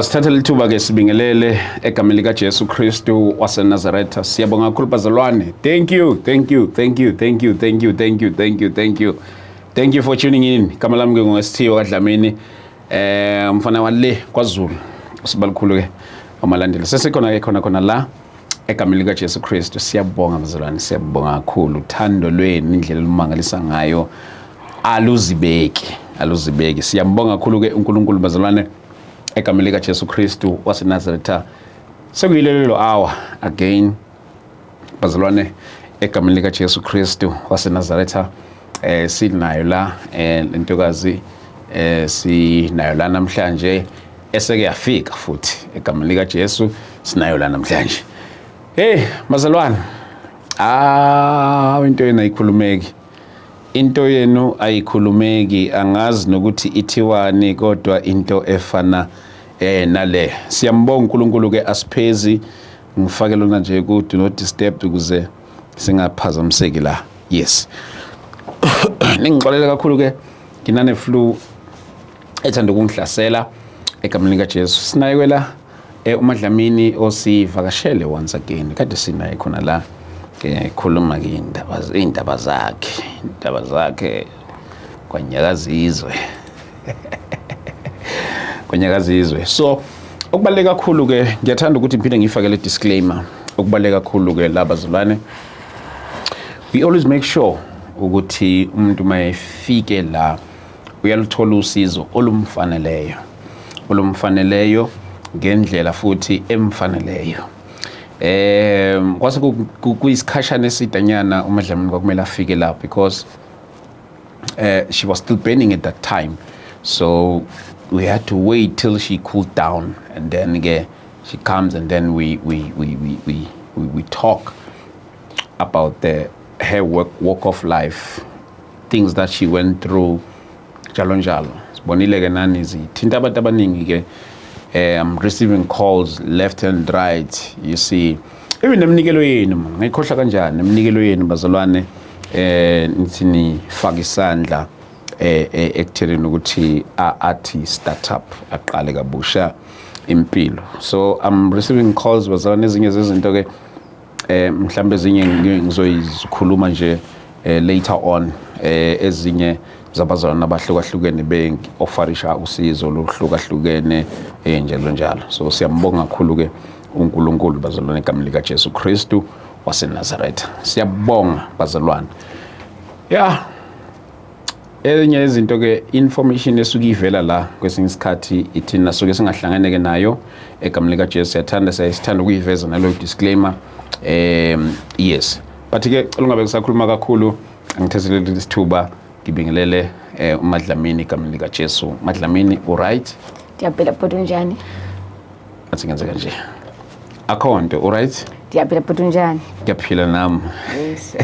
Asithathe lithuba ke sibingelele egameni lika Jesu Kristu waseNazaretha. Siyabonga kakhulu bazalwane. Thank you, thank you, thank you, thank you, thank you, thank you, thank you, thank you. Thank you for tuning in. Igama lami ke nguSithiyo kaDlamini. Umfana wale kwaZulu. Sibalukhulu ke amalandela. Sesikhona ke khona khona la egameni lika Jesu Kristu. Siyabonga bazalwane, siyabonga kakhulu. Uthando lwenu, indlela olumangalisa ngayo, aluzibeki, aluzibeki. Siyambonga kakhulu ke uNkulunkulu bazalwane egameni lika Jesu Kristu waseNazaretha. Sekuyilelo hour again bazalwane egameni lika Jesu Kristu waseNazaretha. Sinayo la lentokazi, sinayo la namhlanje, eseke yafika futhi egameni lika Jesu, sinayo la namhlanje. Hey bazalwane, ah, into yenu ayikhulumeki, into yenu ayikhulumeki, angazi nokuthi ithiwani, kodwa into efana nale. Siyambonga uNkulunkulu ke. Asiphezi, ngifake lona nje ku do not disturb ukuze singaphazamiseki la. Yes, ningixolele kakhulu ke, nginane flu ethanda ukungihlasela. Egameni lika Jesu, sinaye kwela uMadlamini osivakashele once again. Kade sinaye khona la, khuluma ke indaba zakhe, indaba zakhe kwanyakazizwe, kwanyakazizwe. So okubaluleke kakhulu ke, ngiyathanda ukuthi ngiphinde ngifake le disclaimer, okubaluleke kakhulu ke la bazalwane, we always make sure ukuthi umuntu mayefike la uyaluthola usizo olumfaneleyo, olumfaneleyo ngendlela futhi emfaneleyo. Kwase kuyisikhashana esidanyana uMadlamini kwakumele afike la because she was still burning at that time, so we had to wait till she cooled down and then ke she comes and then we talk about the her work walk of life, things that she went through, njalo njalo. Sibonile ke nani zithinta abantu abaningi ke. I'm receiving calls left and right, you see, even neminikelo yenu, man, ngayikhohlwa kanjani neminikelo yenu bazalwane, nithi nifaka isandla ekutheleni ukuthi athi startup aqale kabusha impilo. So I'm receiving calls bazalwane, ezinye zezinto ke mhlambe ezinye ngizoyikhuluma nje later on, ezinye zabazalwane abahlukahlukene be-offerisha usizo oluhlukahlukene, njalo njalo. So siyambonga kakhulu ke uNkulunkulu bazalwane egameni lika Jesu Kristu waseNazaretha. Siyabonga bazalwane. Yeah, ezinye izinto ke, information esuke ivela la kwesinye isikhathi ithina suke singahlanganeke nayo. Egameni lika Jesu, siyathanda, siyasithanda ukuyiveza nalo disclaimer. Yes, but ke cela ungabe ngisakhuluma kakhulu, angithethelele isithuba, ngibingelele uMadlamini egameni lika Jesu. Madlamini, uright? Ndiyaphila bhuti, unjani? Athi ngenze kanje, akho nto, uright? Ndiyaphila bhuti, unjani? Ngiyaphila nami. Yes.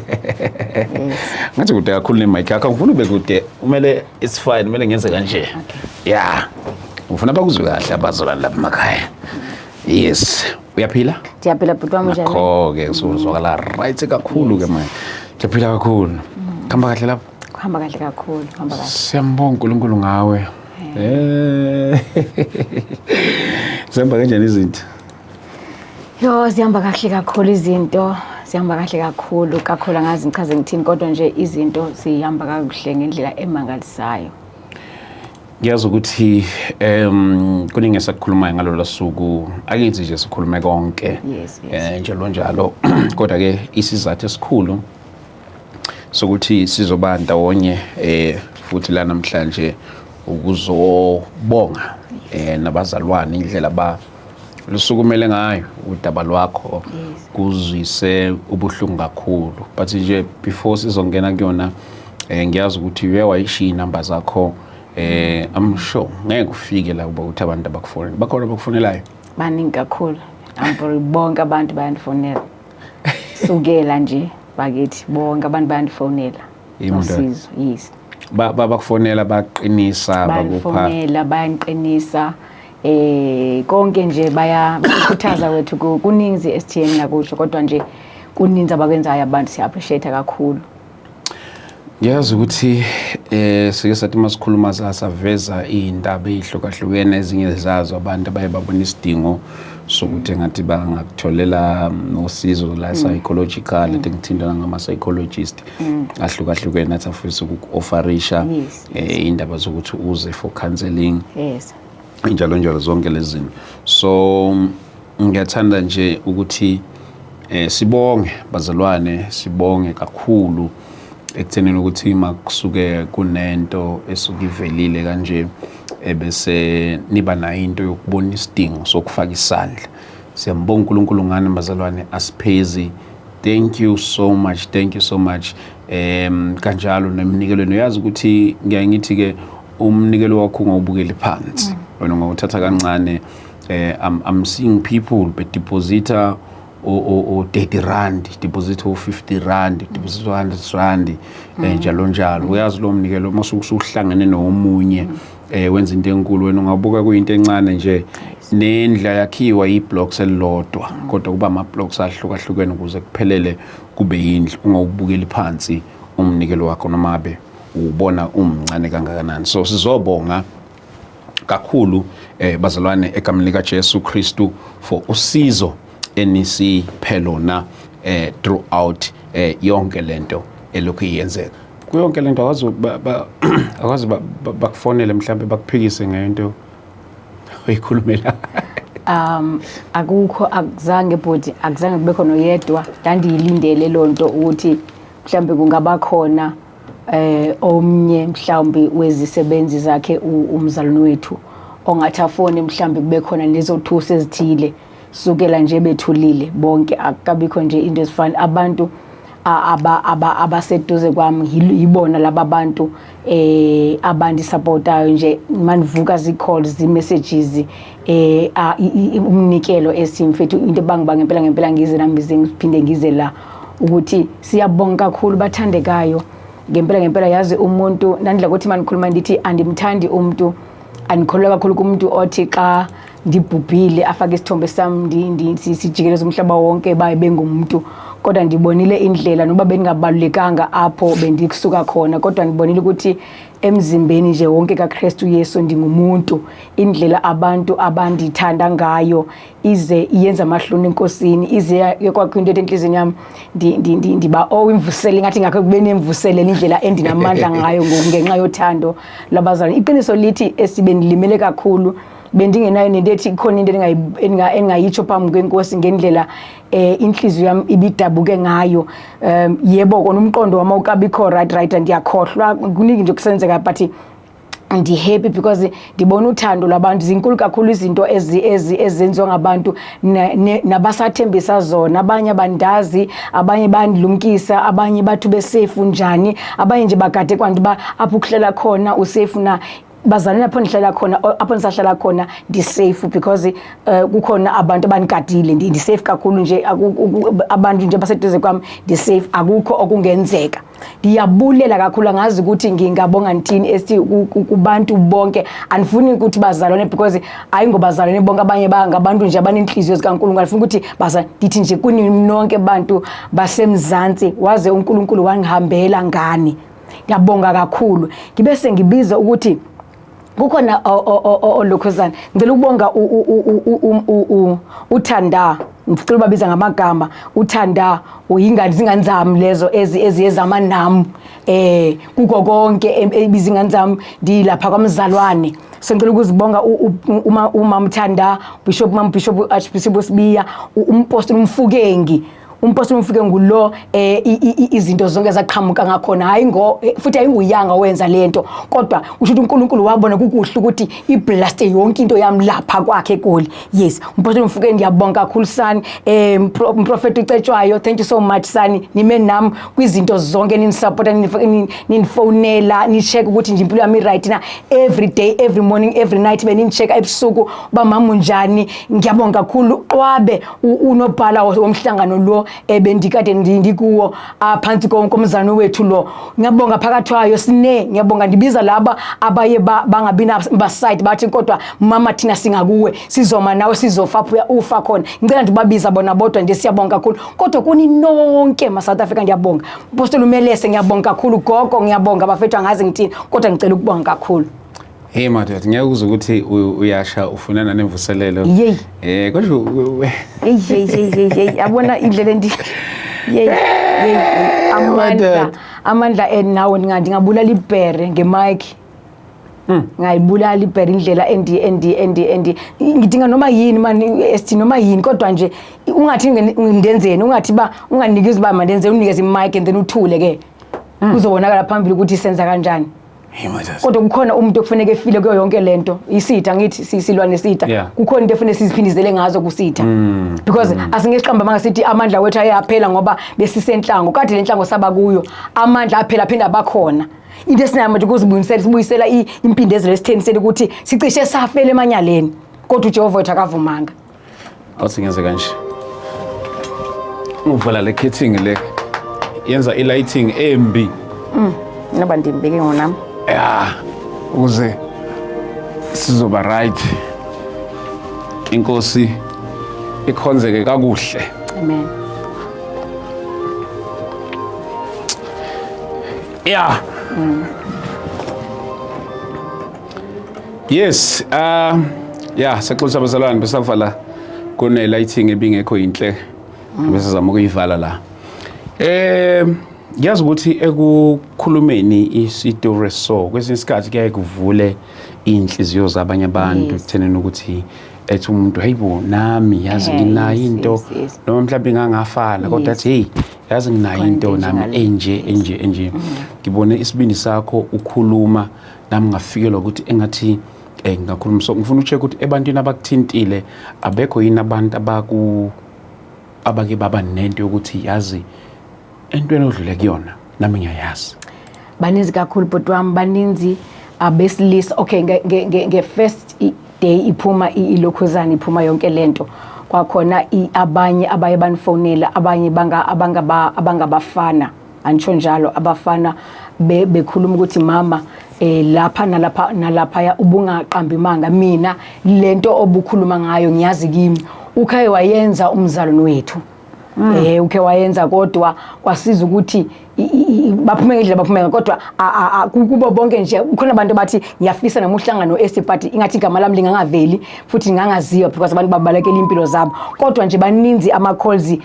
Ngathi kude kakhulu nemic yakho, ngifuna ube kude, kumele, it's fine, kumele ngenze kanje. Okay. Yeah, ngifuna bakuzwe kahle abazalwane lapha emakhaya. Yes, uyaphila? Ndiyaphila bhuti wami, unjani? Nakho-ke usuzwakala right kakhulu ke manje. Ngiyaphila kakhulu, kuhamba kahle lapho? Kuhamba kahle kakhulu, kuhamba kahle. Siyambonga uNkulunkulu ngawe. Zihamba kanjani izinto? Yo, zihamba kahle kakhulu izinto, zihamba kahle kakhulu kakhulu, angazi ngichaze ngithini, kodwa nje izinto zihamba kakuhle ngendlela emangalisayo. Ngiyazi ukuthi kuningi esakukhulumayo ngalolo suku, akenzi nje sikhulume konke njalo njalo, kodwa ke isizathu esikhulu sokuthi sizoba ndawonye futhi la namhlanje ukuzobonga nabazalwane indlela ba lusukumele ngayo udaba lwakho. Kuzwise ubuhlungu kakhulu, but nje before sizongena kuyona, ngiyazi ukuthi uye wayishiya inamba zakho. I'm sure ngeke ufike la kuba ukuthi abantu abakufonela, bakhona abakufonelayo? Baningi kakhulu. Amburi bonke abantu bayandifonela. Sukela nje bakithi, bonke abantu bayandifonela. Yimi ndoda. Usizo, yes. Bakufonela, baqinisa, bakupha? Bayandifonela, bayangiqinisa, konke nje, baya bayakhuthaza wethu. Kuninzi esithiyeni ngakusho, kodwa nje kuninzi abakwenzayo abantu, siya appreciate kakhulu. Ngiyazi ukuthi sike sathi masikhuluma sasaveza iy'ndaba ey'hlukahlukene, ezinye zazo abantu abaye babona isidingo sokuthi engathi bangakutholela usizo la psychological, ade ngithintana ngama-psychologist ahlukahlukene athi afisa ukuku-offerisha indaba zokuthi uze for counseling, njalo njalo, zonke lezi zinto. So ngiyathanda nje ukuthi sibonge bazalwane, sibonge kakhulu ekuthenini ukuthi makusuke kunento esuke ivelile kanje, ebese niba nayo into yokubona isidingo sokufaka isandla. Siyambonga uNkulunkulu ngani bazalwane, asiphezi. Thank you so much, thank you so much. Kanjalo neminikelweni, uyazi ukuthi ngiyaye ngithi ke umnikelo wakho ungawubukeli phansi, wena ungawuthatha kancane. I'm seeing people bedeposita o R30, deposit o R50, deposit o R100, njalo njalo. Uyazi lo mnikelo mase usuhlangene nomunye wenza into enkulu. Wena ungabuka kuyinto encane nje, nendla yakhiwa i-blocks elilodwa, kodwa kuba ama-blocks ahlukahlukene ukuze kuphelele kube yindlu. Ungawubukeli phansi umnikelo wakho noma abe ubona umncane kangakanani. So sizobonga kakhulu bazalwane egameni lika Jesu Kristu for usizo enisiphe lona throughout yonke lento elokhu iyenzeka. Kuyonke lento akwazi akwazi bakufonele mhlambe bakuphikise ngento oyikhulumela? Akukho, akuzange bhuti, akuzange kube khona oyedwa. Ndandiyilindele loo nto ukuthi mhlawumbe kungaba khona omnye mhlawumbe wezisebenzi zakhe umzalwane wethu ongathi afone, mhlawumbe kube khona nezothusa ezithile. Sukela nje bethulile bonke, akukabikho nje into ezifana. Abantu abaseduze kwami yibona laba bantu abandisupportayo nje. Manivuka zi-calls, zi-messages, umnikelo esimfethu, into bangiba ngempela ngempela ngize nami ngize ngiphinde ngize la ukuthi siyabonga kakhulu bathandekayo ngempela ngempela. Yazi umuntu nandlela ukuthi manikhuluma ndithi andimthandi umuntu, andikholelwa kakhulu kumuntu othi xa ndibhubhile afake isithombe sam sijikeleze umhlaba wonke baye bengumuntu. Kodwa ndibonile indlela noba bendingabalulekanga apho bendikusuka khona, kodwa ndibonile ukuthi emzimbeni nje wonke kaKristu Yesu ndingumuntu. Indlela abantu abandithanda ngayo ize iyenza amahloni enkosini, ize kwakho into ethi enhliziyweni yami ndiba oh imvusele, ngathi ngakho kube nemvuselelo indlela endinamandla ngayo ngoku ngenxa yothando lwabazalwane. Iqiniso lithi esibe ndilimele kakhulu, bendingenayo nento ethi ikhona into endingayitsho phambi kwenkosi ngendlela inhliziyo yami ibidabuke ngayo. Yebo kona umqondo wami awukabikho right, ndiyakhohlwa kuningi nje kusenzeka, but ndi-happy because ndibona uthando lwabantu. Zinkulu kakhulu izinto ezenziwa ngabantu nabasathembisa zona. Abanye abandazi, abanye bandilumkisa, abanye bathi ube-safe njani, abanye nje bagade kwanto uba apho ukuhlela khona u-safe na. Bazalwane, apho ndihlala khona, apho ndisahlala khona ndi-safe because kukhona abantu abandigadile. Ndi-safe kakhulu nje, abantu nje baseduze kwami, ndi-safe, akukho okungenzeka. Ndiyabulela kakhulu, angazi ukuthi ngingabonga ntini esithi kubantu bonke. Andifuni ukuthi bazalwane because ayingobazalwane bonke, abanye bangabantu nje abanenhliziyo zikaNkulunkulu. Andifuni ukuthi bazalwane, ndithi nje kuni nonke bantu baseMzansi, waze uNkulunkulu wangihambela ngani. Ngiyabonga kakhulu. Ngibe sengibiza ukuthi kukhona olokhuzana, ngicela ukubonga uThanda, ngicela ubabiza ngamagama. uThanda uyingane, zingane zami lezo eziyezama nami kuko konke, ebiza ingane zami ndilapha kwamzalwane. So ngicela ukuzibonga uma umamthanda Bishop, Mam Bishop, Archbishop Sibiya, umpostoli uMfukengi. Umpostoli uMfukengi ngulo izinto zonke zaqhamuka ngakhona, hayi ngo futhi ayinguyanga wenza lento, kodwa usho ukuthi uNkulunkulu wabona kukuhle ukuthi iblast yonke into yami lapha kwakhe eGoli. Yes, umpostoli uMfukengi, ngiyabonga kakhulu sani. Umprofeti uCetshwayo, thank you so much sani, nime nami kwizinto zonke, ninisupporta, ninifonela, ni-check ukuthi nje impilo yami right na, every day, every morning, every night benincheck ebusuku uba mama unjani. Ngiyabonga kakhulu. Qwabe unobhala womhlangano lo. ebendikade ndikuwo phantsi komzalwane wethu lo. Ngiyabonga Phakathwayo sine, ngiyabonga ndibiza laba abaye bangabi nabaside bathi kodwa mama thina singakuwe, sizoma nawe, sizofa phuya ufa khona. Ngicela nje ubabiza bona bodwa nje, siyabonga kakhulu. Kodwa kuni nonke ma South Africa ngiyabonga. Apostoli Umelese ngiyabonga kakhulu, gogo ngiyabonga bafethu, angazi ngithini kodwa ngicela ukubonga kakhulu. Hey madoda, ngiyakuzwa ukuthi uyasha ufunana nemvuselelo. Yeyi. Kodwa Hey hey hey hey hey, yabona indlela endi Yeyi yeyi, amandla amandla enawo, ndingabulala ibhere ngemic. Ngayibulala ibhere indlela endi endi endi endi ngidinga noma yini man, esithi noma yini, kodwa nje ungathi ndenzeni, ungathi ba unganikezi ba mandenzeni, unikeze imic and then uthule ke. Kuzobonakala phambili ukuthi senza kanjani. Hey madoda. Kodwa kukhona umuntu okufuneka efile kuyo yonke lento, isitha ngithi silwa nesitha. Kukhona into efuneka siziphindizele ngazo kusitha, because asingesiqamba manga sithi amandla wethu ayaphela ngoba besisenhlango kade le nhlango saba kuyo, amandla aphela aphinda abakhona. Into esinayo manje ukuzibuyisela, sibuyisela impindezelo esitheni sethu ukuthi sicishe safela emanyaleni, kodwa uJehova wethu akavumanga. Awuthi ngenze kanje, uvala le curtain le yenza i-lighting embi. Noba ndimbeke ngonami. Ya, ukuze sizoba right, inkosi ikhonzeke kakuhle. Amen. Yeah. Yes, yeah, saxolisa abazalwane, besavala kune lighting ebingekho inhle. Bese sizama ukuyivala la. Ngiyazi ukuthi ekukhulumeni isitori so kwesinye isikhathi kuyaye kuvule inhliziyo zabanye abantu ekuthenini ukuthi ethi umuntu, hayibo, nami yazi nginayo into, noma mhlawumbe ngangafana kodwa athi, hey, yazi nginayo Khona into into nami enjengale. Enje enje enje. Ngibone isibindi sakho ukhuluma, nami ngafikelwa ukuthi engathi ngingakhuluma. So ngifuna ucheck ukuthi ebantwini abakuthintile abekho yini abantu abake baba nento yokuthi yazi entweni odlule kuyona nami ngiyayazi. Baninzi kakhulu bhuti wami, baninzi abesilisa. Okay, nge first day iphuma ilokhuzana iphuma yonke lento, kwakhona abanye abaye banifonela, abanye banga abangaba abangabafana, angisho njalo, abafana bekhuluma ukuthi mama, lapha nalapha nalapha ya ubungaqambi manga, mina lento obukhuluma ngayo ngiyazi kimi ukhe wayenza umzalwane wethu. Ukhe wayenza, kodwa kwasiza ukuthi baphume ngendlela baphume ngayo, kodwa kubo bonke nje kukhona abantu abathi ngiyafisa noma uhlangano esi, but ingathi igama lami lingangaveli futhi ngingangaziwa because abantu babalekela impilo zabo. Kodwa nje baninzi ama calls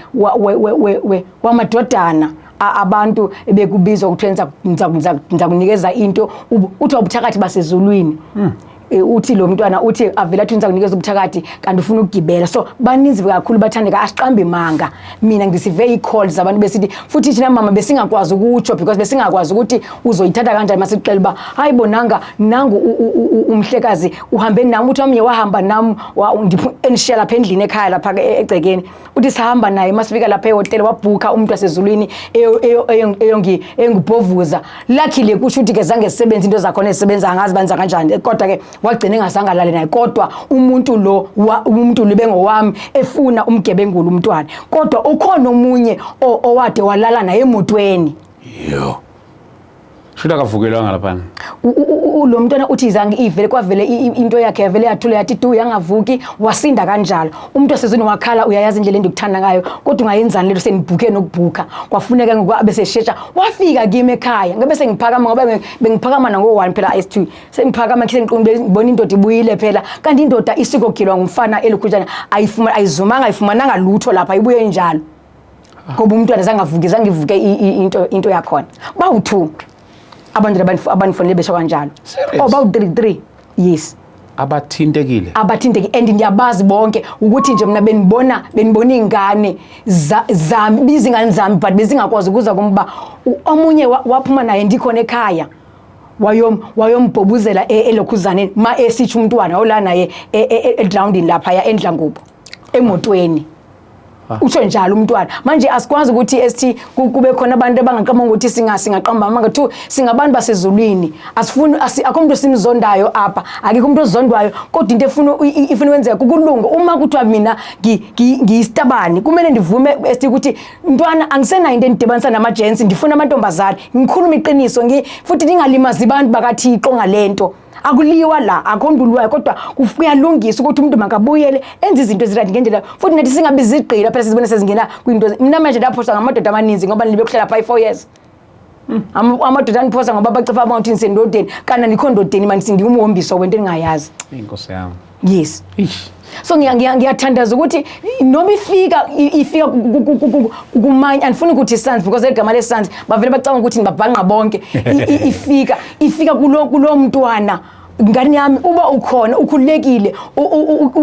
wamadodana abantu bekubizwa ukuthi ngizakunikeza into, uthi ubuthakathi basezulwini. Uthi lo mntwana uthi avela athi ngizakunikeza ubuthakathi kanti ufuna ukugibela. So baninzi kakhulu bathandeka, asiqambe manga. Mina ngisive i-calls zabantu besithi futhi thina mama besingakwazi ukutsho because besingakwazi ukuthi uzoyithatha kanjani masikuxela uba hayi bonanga nangu umhlekazi uhambe nami. Uthi omnye wahamba nami enishiya lapha endlini ekhaya lapha egcekeni, uthi sahamba naye, masifika lapha ehhotela wabhukha umuntu wasezulwini eyongibhovuza. Luckily kusho ukuthi ke zange zisebenze into zakhona ezisebenza, angazi benza kanjani, kodwa ke wagcina engazange alale naye. Kodwa umuntu lo umuntu lo bengowami efuna umgebengula umntwana, kodwa ukhona omunye owade walala naye emotweni. Yo, shuthi akavukelwanga laphana. Lo mntwana uthi zange ivele kwavele into yakhe yavele yathula yathi du, yangavuki, wasinda kanjalo. Umuntu wasezweni wakhala, uyayazi indlela endikuthanda ngayo, kodwa ungayenzani lento senibhukhe nokubhukha. Kwafuneka ngoba abe seshesha wafika kimi ekhaya, ngabe sengiphakama ngoba bengiphakama nango-1 phela S2, sengiphakama sengiqonde ngibona indoda ibuyile phela, kanti indoda isikogilwa ngumfana elukhutshana, ayifuma ayizumanga, ayifumananga lutho lapha, ibuye injalo ngoba umntwana zangavuki, zange ivuke into yakhona. Bawu-2 abantu abanifonele besho kanjalo. Serious? Oh, bawu-3 3, yes. Abathintekile. Abathinteki, and ngiyabazi bonke ukuthi nje mina benibona iy'ngane zami, bizingane zami, but bezingakwazi ukuza kumba. Omunye waphuma naye ndikhona ekhaya, wayombhobuzela elokhuzaneni ma esitsho umntwana olaa naye edrawundini laphaya endlangubo emotweni. Ah. Usho njalo umntwana. Manje asikwazi ukuthi esithi kube khona abantu abangaqamba ukuthi singaqamba amanga thu, singabantu basezulwini. Asifuni akho umuntu esimzondayo apha, akekho umuntu ozondwayo, kodwa into efuna ifuna ukwenzeka kukulunga. Uma kuthiwa mina ngiyisitabani, kumele ndivume esithi ukuthi ntwana, angisenayo into endidibanisa nama-gents, ndifuna amantombazane. Ngikhuluma iqiniso futhi ningalimazi abantu bakaThixo ngalento. Akuliwa la, akho mntu ulwayo, kodwa kuyalungisa ukuthi umuntu makabuyele enze izinto ezi-right ngendlela, futhi nathi singabi zigqila phela, sizibone sezingena kwinto. Mina manje ndaphosa ngamadoda amaninzi ngoba nilibe kuhlala pha i-4 years. Amadoda andiphosa ngoba bacefa abantu ndisendodeni, kanti andikho ndodeni mani, sindiwumhombiso wento endingayazi. Inkosi yami. Yes. Ish. So ngiyathandaza ukuthi noma ifika ifika kumanye, andifuni ukuthi sons, because egama le-sons bavele bacabanga ukuthi nibabhanqa bonke. Ifika kulo mntwana, ngani yami, uba ukhona ukhululekile,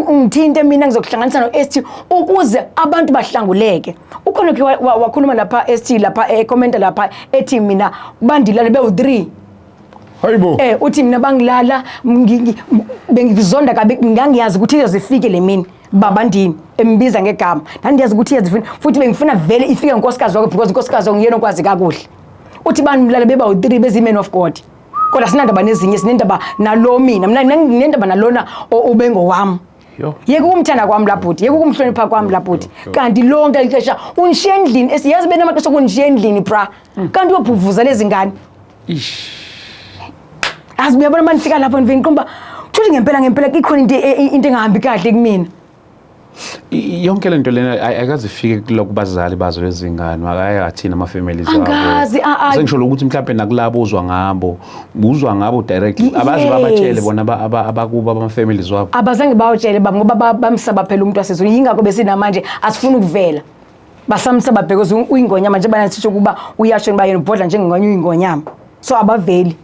ungithinte mina, ngizokuhlanganisa no-ST ukuze abantu bahlanguleke. Ukhona ke wakhuluma lapha ST, lapha ecommenta lapha, ethi mina bandilale bewu-3. Hayibo. Uthi mina bangilala, bengizonda kabi, ngangiyazi ukuthi izoze ifike le mini, baba ndini, embiza ngegama. Ndandiyazi ukuthi iyazifuna, futhi bengifuna vele ifike nkosikazi wakho, because unkosikazi wakho nguyena okwazi kakuhle. Uthi banibulala beba u-3, bezi-man of God, kodwa sinandaba nezinye, sinendaba nalo. Mina nginendaba nalona ubengowami. Yo. Yeke ukumthanda kwami la bhuti, yeke ukumhlonipha kwami la bhuti, kanti lonke lixesha unishiya endlini. Esiyazi benamaxesha okunishiya endlini bra, kanti uyobhuvuza lezi ngane. Ish. Azi uyabona, uma nifika lapho nivele ngiqomba thuthi ngempela ngempela ikhona into into engahambi kahle kumina. Yonke lento lena ayikaze ifike kuloko kubazali bazo lezi ngane, akayathini ama-families wabo? Angazi, Sengisho ukuthi mhlawumbe nakulabo uzwa ngabo, uzwa ngabo directly, abazi babatshele bona abakubo, ama-families wabo? Abazange bawutshele baba, ngoba bamsaba phela umuntu wasezulwini. Yingakho besinamanje asifuni ukuvela, basamsaba because uyingonyama nje, banasisho ukuba uyasho niba yena ubhodla njengengonyama, uyingonyama, so abaveli.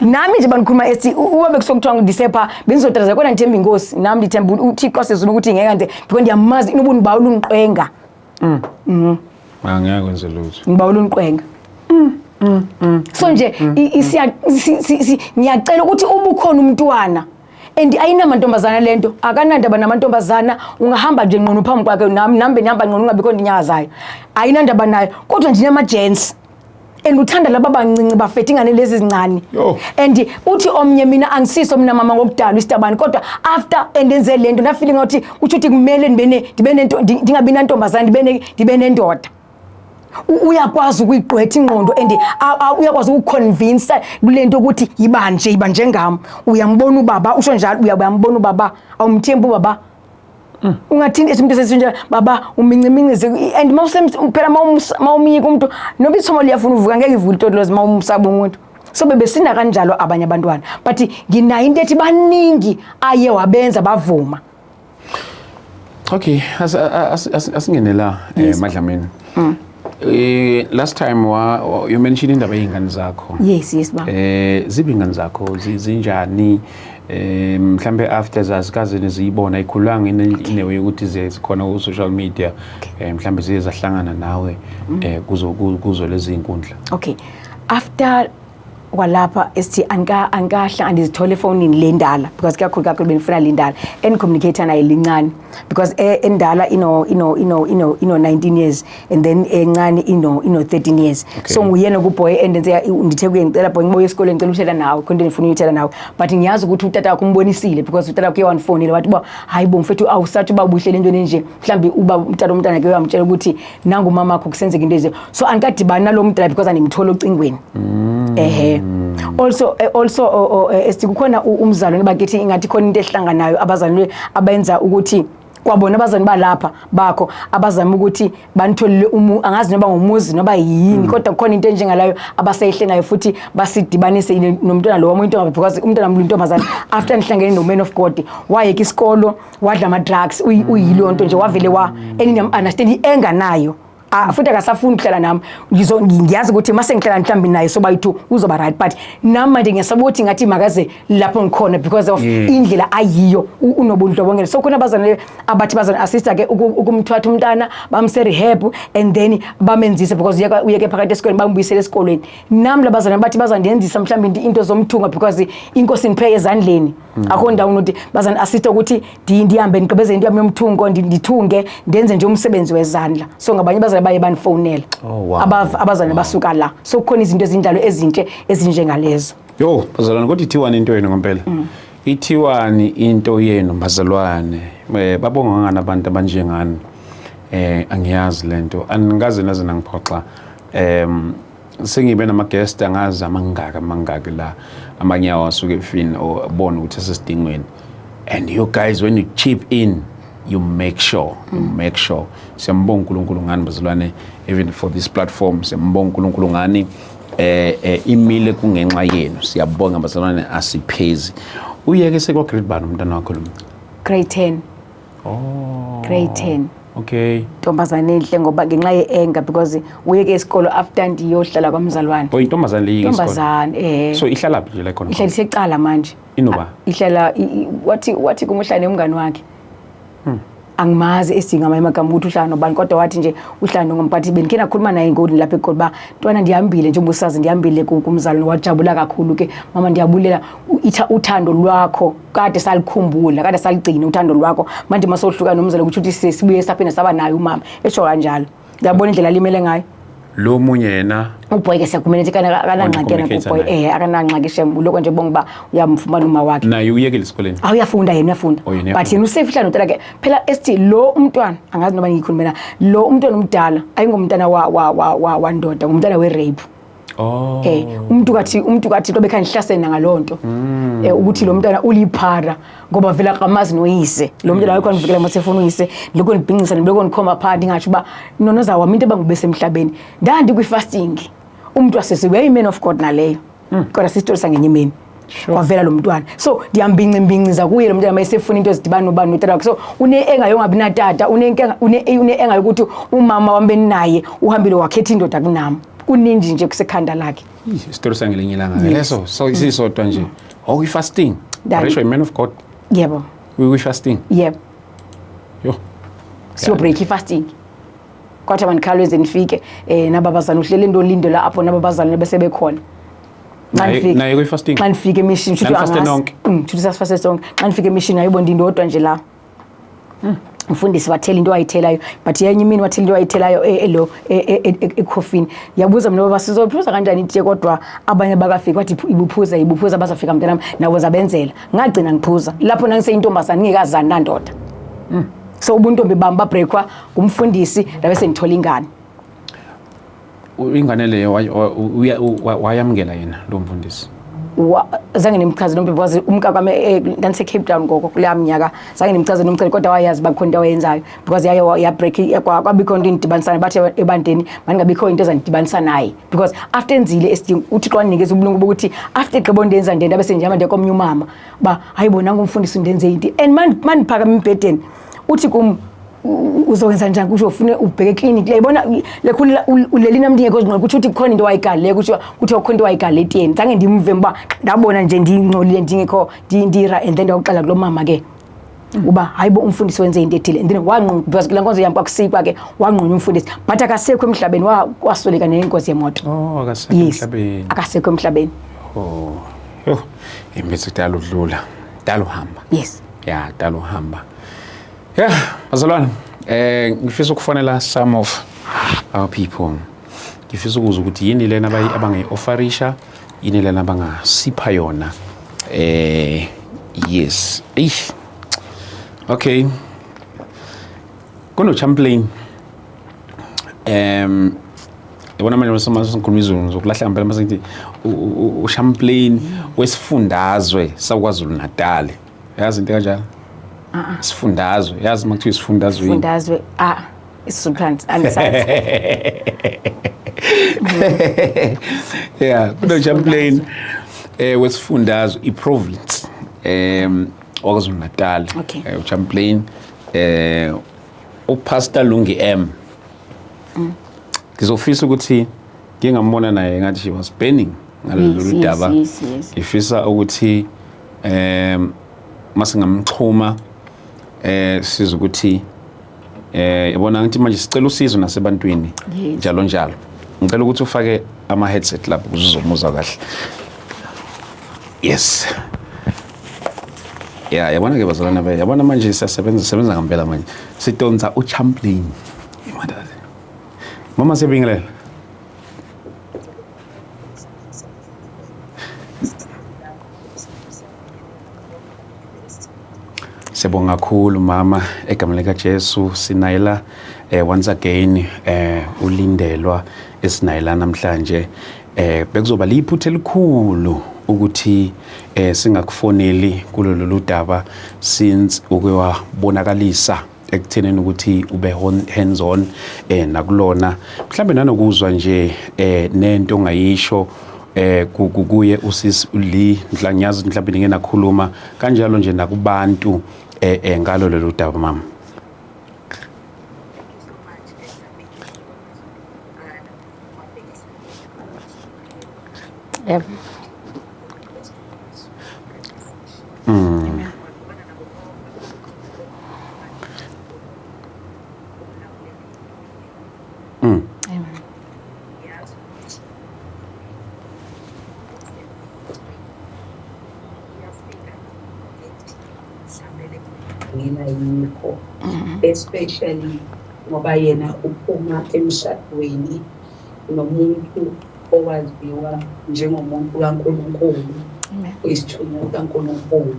Nami nje banikhuluma ethi uba bekusokuthiwa ndisepha bengizotalaza, kodwa ndithemba inkosi nami, ndithemba uThixo wasezulwini ukuthi ngeke nje, because ndiyamazi inoba undibawula undiqwenga. Angeke kwenze lutho. Ngibawula undiqwenga. So nje ngiyacela ukuthi uma ukhona umntwana, and ayinamantombazana lento, akanandaba namantombazana, ungahamba nje nqunu phambi kwakhe, nami benihamba nqunu, ungabikho ndinyakazayo, ayinandaba nayo, kodwa nje nama-gents, and uthanda laba bancinci bafethu, ingane lezi zincane. Yo. And uthi omnye, mina angisiso mina mama ngokudalwa isitabane, kodwa after endenze lento ndafeeling ngathi kutsho ukuthi kumele ndibe nento, ndingabi nantombazana, ndibe nendoda. Uyakwazi ukuyigqwetha ingqondo and uyakwazi ukuconvince kule nto ukuthi yiba nje, yiba njengam. Uyambona ubaba, usho njalo, uyambona ubaba, awumthembi ubaba, ungathini ethi umuntu esesinje baba uminciminci. And phela mawumyika umuntu, noma ithomo liyafuna uvuka, ngeke ivuke itotolozi mawumsaba umuntu. So bebesina kanjalo abanye abantwana, but nginayo into ethi baningi aye wabenza bavuma. Okay, asingene la Madlamini. Last time you mentioned indaba yey'ngane zakho. Yes, baba. Ziphi ingane zakho, zinjani? Mhlambe after zazikazini ziyibona ikhulanga in a way ukuthi zikhona ku social media, mhlambe ziye zahlangana nawe kuzo lezi inkundla? Okay, after kwalapha esithi anikahla andizithole efonini le ndala, because kakhulu kakhulu benifuna le ndala enicommunicate naye lincane, because endala ino 19 years and then encane ino 13 years. So nguyena kuboy endenze ndithe kuye, ngicela boy, ngibuye esikoleni, ngicela uthetha nawe, khona into endifuna uyithetha nawe, but ngiyazi ukuthi utata wakho umbonisile, because utata wakho uye wandifonela wathi uba hayi bo mfethu, awusathi uba buhle le nto enje, mhlawumbi uba umntana umntana ke uyamtshela ukuthi nangu umama wakho, kusenzeka into ezi. So andikadibani nalo mntana because andimtholi ocingweni. Ehe, also esithi kukhona umzalwane bakithi, ingathi khona into ehlanganayo, abazalwane abenza ukuthi kwabona abazali balapha bakho abazama ukuthi banitholele angazi noba ngumuzi noba yini, kodwa kukhona into enjengalayo abaseyihle nayo, futhi basidibanise nomntwana lo wami intombi, because umntwana wami intombazane, after nihlangene no-man of God, wayeka isikolo, wadla ama-drugs, uyileyo nto nje, wavele wa and understand i-anger nayo. Ah, futhi akasafuni ukuhlala nami. Ngiyazi ukuthi mase ngihlala mhlawumbe naye soba yi-two uzoba right, but nami manje ngiyasaba ukuthi ngathi makaze lapho ngikhona because of indlela ayiyo, unobundlobongela. So khona abazalwane abathi bazana assista ke ukumthwatha umntana bamse rehab and then bamenzise because uyeke phakathi esikoleni, bambuyisele esikolweni. Nami labazalwane bathi bazandenzisa mhlawumbe into zomthunga because inkosi ngiphe ezandleni, akho ndawo ukuthi bazani assista ukuthi ndihambe ndigqibeze into yami yomthungo, ndithunge, ndenze nje umsebenzi wezandla. So ngabanye abazali baye banifowunela. Abazali basuka la, so kukhona izinto ezinjalo ezinhle ezinjengalezo. Yo, bazalwane, kodwa ithiwani into yenu ngempela? Ithiwani into yenu, bazalwane? Babonga ngani abantu abanjengani? Angiyazi lento, angaze naze nangiphoxa. Sengibe nama guest angazi amangaka amangaki la, amanye awo asuke efini or bona ukuthi asesidingweni, and you guys, when you chip in, you make sure you make sure. Siyambonga uNkulunkulu ngani, bazalwane, even for this platform. Siyambonga uNkulunkulu ngani. Imile kungenxa yenu. Siyabonga, bazalwane, asiphezi. Uyeke sekwa grade bani umntana wakho lo? Grade 10. Grade 10. Ntombazane enhle, ngoba ngenxa ye-anger, because uyeke isikolo after ndiyohlala kwamzalwane. Oh, intombazane le isikolo? Ntombazane, eh. So ihlala phi nje la khona? Ihlala isecala manje. Inoba? Ihlala wathi kumuhlala nomngani wakhe. Angimazi esidinga amanye amagama ukuthi uhlala nobani, kodwa wathi nje uhlala nongomphathi. Bendikhe nakhuluma naye ngodi lapha eGoli uba ntwana ndihambile, njengoba usazi ndihambile kumzalwane. Wajabula kakhulu ke, mama ndiyabulela uthando lwakho, kade salikhumbula, kade saligcina uthando lwakho. Manje masohlukana nomzali kusho ukuthi sibuye saphinde saba naye umama, esho kanjalo. Ngiyabona indlela alimele ngayo. Lo munye yena? Uboy ke siyakhuluma akanangxaki yena. Communicate kuboy naye. Akanangxaki shem, uloko nje bonga uba uyamfumana uma wakhe. Naye uyekile esikoleni? Awu, uyafunda yena, uyafunda. Oh, yena But uyafunda. yena usafe, uhlala notata ke phela. Esithi lo umntwana, angazi noma ngiyikhulume na, lo umntwana omdala ayingomntana wa wandoda, ngumntana we-rape. Umuntu kathi lobe khanihlasena ngalonto ukuthi lo mntwana uliphara ngoba vele akamazi noyise lo mntwana wakho. Andivikela masefuna uyise, ndiloko ndibhincisa, ndiloko ndikhomba phaa, ndingatsho uba nonoza wam into ebangube semhlabeni. Ndandikwi-fasting, umntu asese uyayi-man of God naleyo, kodwa sisitori sangenye imini. Kwavela lo mntwana, so ndiyambinci-mbinciza kuye lo mntwana mayesefuna into ezidibana nobani notata wakhe. So une-enga yongabi natata, une-enga yokuthi umama wam beninaye uhambile wakhetha indoda kunam. Kuninji nje kusekhanda lakhe. Isitori sangelinye ilanga leso. So isisodwa nje, oh, i-fasting. Dani. Resho, man of God. Yebo. We fasting. Yebo. Yo. Siyo-break i-fasting, kwathi abandikhawuleze nifike nababazana uhlele into olindela apho nababazalwane bese bekhona. Xa Naye kwi-fasting? Xa ndifika emishini shuthi Nanifaste angazi. nonke? Shuthi sasifaste sonke. Xa ndifika emishini ayibo ndindodwa nje la. Mfundisi wathela into wayithelayo, but yenye imini wathela into wayithelayo elo ekhofini. Yabuza mina, baba sizophuza kanjani itiye kodwa abanye bakafiki? Wathi ibuphuza, ibuphuza, bazafika mntanami nabo zabenzela. Ngagcina ngiphuza lapho nangiseyintombazane ngingekazani nandoda. So ubuntombi bami babreakwa ngumfundisi, ndabe sengithola ingane. Ingane leyo wayamukela yena lo mfundisi? Zange nimchaze nomntu because umka kwami ndandise-Cape Town ngoko kuleya minyaka. Zange nimchaze nomceli, kodwa wayazi uba kukhona into awayenzayo because yaye yabreak kwabikho into indidibanisana. Bathi ebandeni mandingabikho into ezandidibanisa naye because after enzile esidingo uThixo wandinikeza ubulungu bokuthi after igqibo ndenza ndento abe sendihamba ndiya komnye umama uba hayi bona ngumfundisi ndenze into and mandiphakama embhedeni uthi kum uzokwenza njani, kusho ufune ubheke ekliniki yayibona lekhulu uleli nami ndingekho zingqondo, kutsho ukuthi kukhona into wayigalele, kutsho kuthiwa kukhona into wayigalele etiyeni. Zange ndimve uba ndabona nje ndingcolile ndingekho ndira and then ndakuxela kulo mama ke uba hayi bo umfundisi wenze into ethile and then wanquma because kule nkonzo yam kwakusikwa ke, wanqunya umfundisi, but akasekho emhlabeni, wasweleka nengozi yemoto. Oh, akasekho Yes. emhlabeni? Akasekho emhlabeni. Oh, yo, imbethi kudala udlula, dala uhamba. Yes. Ya, dala uhamba. Yeah, bazalwane, ngifisa ukufonela some of our people. Ngifisa ukuzwa ukuthi yini lena abangayi-offerisha, yini lena abangasipha yona. Yes. Eish. Okay. Kuno Champlain. Yabona manje mase ngikhuluma izulu ngizokulahla ngempela mase ngithi uChamplain wesifundazwe saKwaZulu Natal. Yazi into kanjalo? Isifundazwe, yazi uma kuthiwa isifundazwe yini? Fundazwe, ah, isiZulu angisazi. Yeah, kuno Champlain wesifundazwe, iprovince waKwaZulu Natal. uChamplain uPastor Lungi M. Ngizofisa ukuthi ngingambona naye ngathi she was burning ngalolu daba. Ngifisa ukuthi masingamxhuma siza ukuthi yabona ngithi manje sicela usizo nasebantwini njalo njalo. Ngicela ukuthi ufake ama headset lapho ukuze uzomuzwa kahle. Yes. Yeah, yabona ke bazalwana be. Yabona manje siyasebenza sebenza ngempela manje. Sidonsa uChamplain. Imadala. Mama siyabingelela. Siyabonga kakhulu mama egameni lika Jesu sinayela once again ulindelwa esinayela namhlanje bekuzoba liphutha elikhulu ukuthi singakufoneli kulolu daba since uke wabonakalisa ekuthenini ukuthi ube hands on nakulona mhlambe nanokuzwa nje nento ongayisho kuye usisi Lee Nhlanyazi mhlambe ninge nakhuluma kanjalo nje nakubantu ngalo lolu daba mama. Yep. Amen. Ngena yikho especially ngoba yena uphuma emshadweni nomuntu owaziwa njengomuntu kaNkulunkulu, uyisithunywa kaNkulunkulu.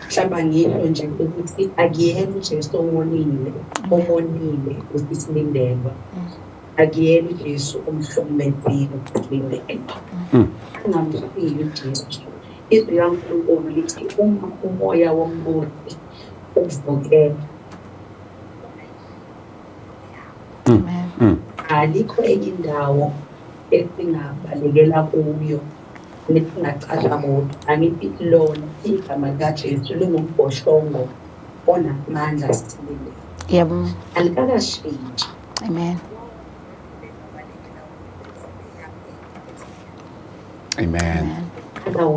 Mhlawumbe ngisho nje ukuthi akuyena uJesu omonile, omonile usilindelwa. Akuyena uJesu omhlukumezile usilindelwa. Angamfiki uJesu. Izwi likaNkulunkulu lithi uma umoya wombusi ukuvukela. Alikho enye indawo esingabalekela kuyo nesingacasha kuyo. Angithi lona igama likaJesu lingumbhoshongo onamandla sithile. Yebo. Alikakashintshi. Amen. Amen.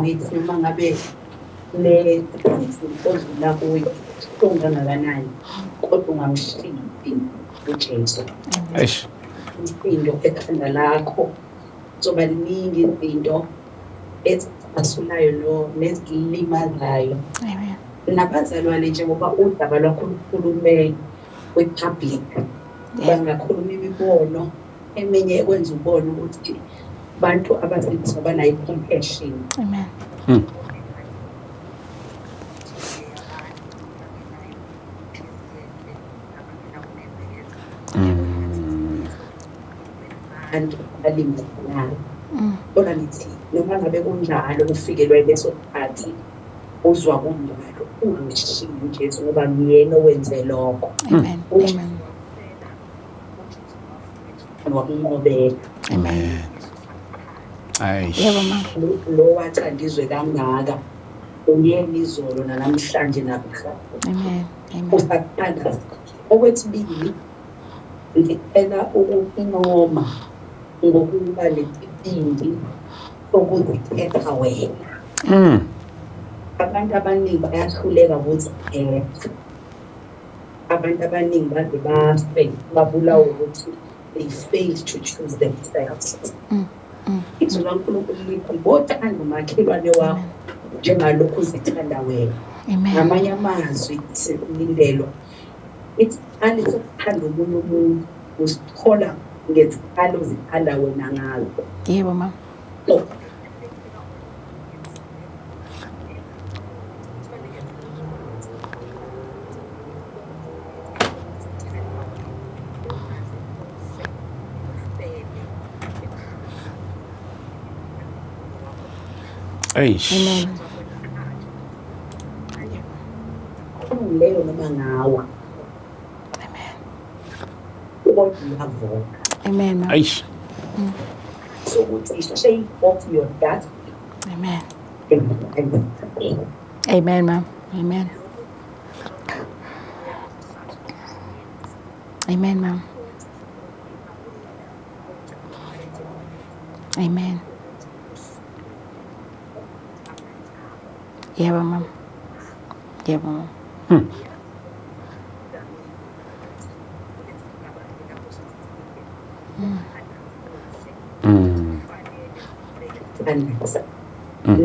Wethu noma ngabe le odlula kuyo kangakanani kodwa ungamshiyi uJesu. Eish. Izinto ekhanda lakho zoba ningi izinto ezicasulayo lo nezilimazayo. Amen. Nabazalwane njengoba udaba lwakho lukhulume kwi-public bangakhuluma imibono eminye ekwenza ubone ukuthi bantu abasindiswa banayo i-compassion. Amen. Abantu abalimalayo. Kodwa ngithi noma ngabe kunjalo ufikelwa leso sikhathi uzwa kunjalo ungamshiyi uJesu ngoba nguyena owenze lokho. Amen. Amen. Wakunqobela. Amen. Eish. Yebo mama. Lo wathanda izwe kangaka uyena izolo namhlanje nakusasa. Amen. Amen. Usathanda. Okwesibili ngicela ukuncoma ngokuba nesibindi sokuzikhetha wena. Abantu abaningi bayahluleka ukuzikhetha. Abantu abaningi baze bafe babulawa ukuthi they failed to choose themselves. Izwi laNkulunkulu lithi bothanda umakhelwane wakho njengalokhu uzithanda wena. Amen. Ngamanye amazwi sikulindelwa isikhali sokuthanda omunye umuntu usithola ngezikhali ozithanda wena ngazo. Yebo mama. So, Eish. Amen. Leyo noma ngawa. Amen. Kodwa uyavuka. Amen. Mama. Eish. So ukuthi shake off your dust. Amen. Amen, ma'am. Amen. Amen, ma'am. Amen. Yebo mama. Yebo mama.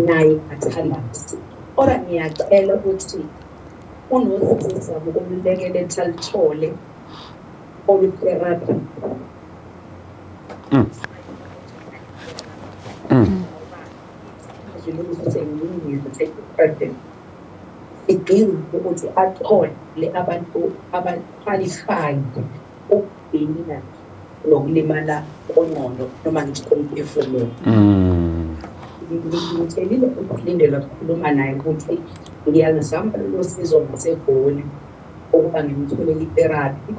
Naye athandaze. Kodwa ngiyacela ukuthi unosizo ukumlekelela alithole olu-therapy. Idinga ukuthi athole abantu aba-qualified ukubhekana nokulimala kwengqondo noma ngithi komphefumulo. Ngimtshelile ukulindela ukukhuluma naye ukuthi ngiyalizama lolo sizo ngaseGoli ukuba ngimtholele i-therapy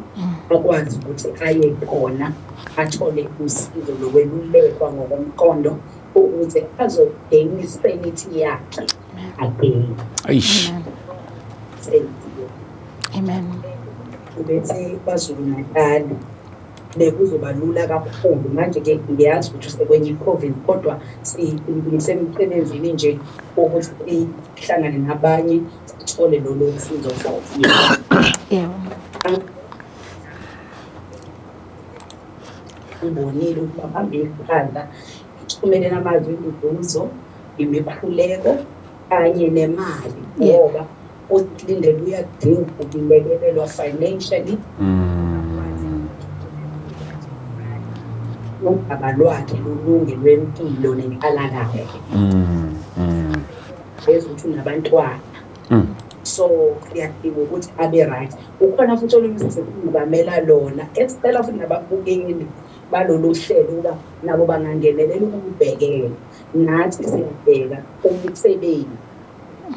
akwazi ukuthi aye khona athole usizo lokwelulekwa ngokomqondo ukuze azo-gain i-sanity yakhe again. Eish. Amen. Ubethe KwaZulu Natal bekuzoba lula kakhulu manje-ke ngiyazi ukuthi usekwenye i-province kodwa ngisemsebenzini nje ukuthi sihlangane nabanye sithole lolo sizo futhi. Yebo. Ngibonile ukuthi babambe iqhaza ngithumelele amazwi enduduzo, imikhuleko kanye nemali ngoba uLindela uyadinga ukulekelelwa financially. Udaba lwakhe lulunge lwempilo nenhlalakahle. Ukuthi unabantwana. So siyadinga ukuthi abe right. Ukhona futhi olunye usizo lona esicela futhi nababukeli balolu hlelo ukuba nabo bangangenelela ukubhekela. Nathi siyabheka umsebenzi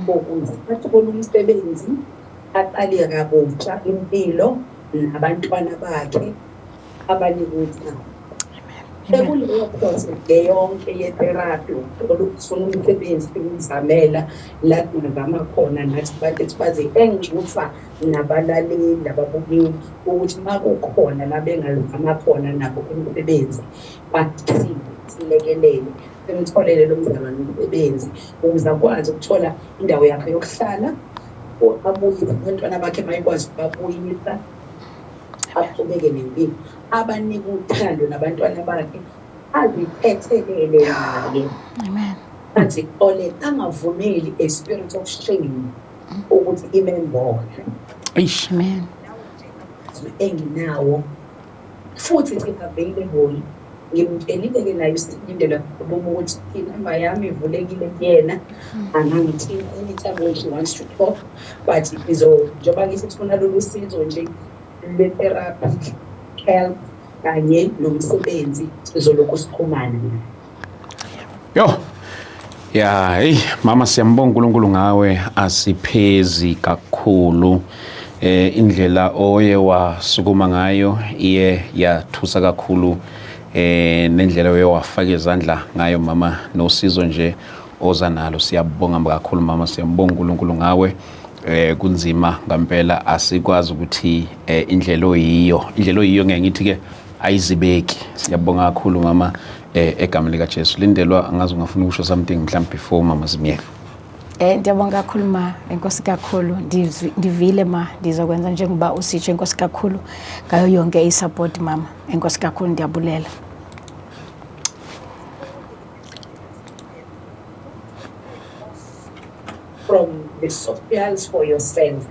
ukuze athole umsebenzi aqale kabusha impilo nabantwana bakhe abanike uthando. Sekuleyo process le yonke ye-therapy ukuthola ukufuna umsebenzi ukuzamela la kungazama khona nathi abantu esibazi enginxusa nabalaleli nababukeli ukuthi uma kukhona la bengazama khona nabo umsebenzi bathinte silekelele simtholele lo mzalwane umsebenzi ukuze akwazi ukuthola indawo yakhe yokuhlala abuyise abantwana bakhe mayekwazi ukubabuyisa aqhubeke nempilo abanike uthando nabantwana bakhe azithethelele naye. Amen. Azixolele angavumeli a spirit of shame ukuthi imembone. Eish. Amen. Enginawo futhi available ngimtshelile-ke naye uSilindela khuluma ukuthi inamba yami ivulekile kuyena angangithinta anytime when she wants to talk but njengoba ngithi sifuna lolu sizo nje lwe-therapy help kanye nomsebenzi sizolokhu sixhumana. Yo. Ya, hey mama siyambonga uNkulunkulu ngawe asiphezi kakhulu. Indlela oye wasukuma ngayo iye yathusa kakhulu nendlela oye wafaka izandla ngayo mama nosizo nje oza nalo siyabonga kakhulu mama siyambonga uNkulunkulu ngawe. Kunzima ngempela asikwazi ukuthi indlela oyiyo ngeke ngithi ke ayizibeki. Siyabonga kakhulu mama egameni lika Jesu. Lindelwa angazi ungafuna ukusho something mhlawumbe before mama simyeke. Ndiyabonga kakhulu ma, enkosi kakhulu. Ndivile ma, ndizokwenza njengoba usitsho, enkosi kakhulu ngayo yonke i-support mama. Enkosi kakhulu ndiyabulela. From the socials for yourself.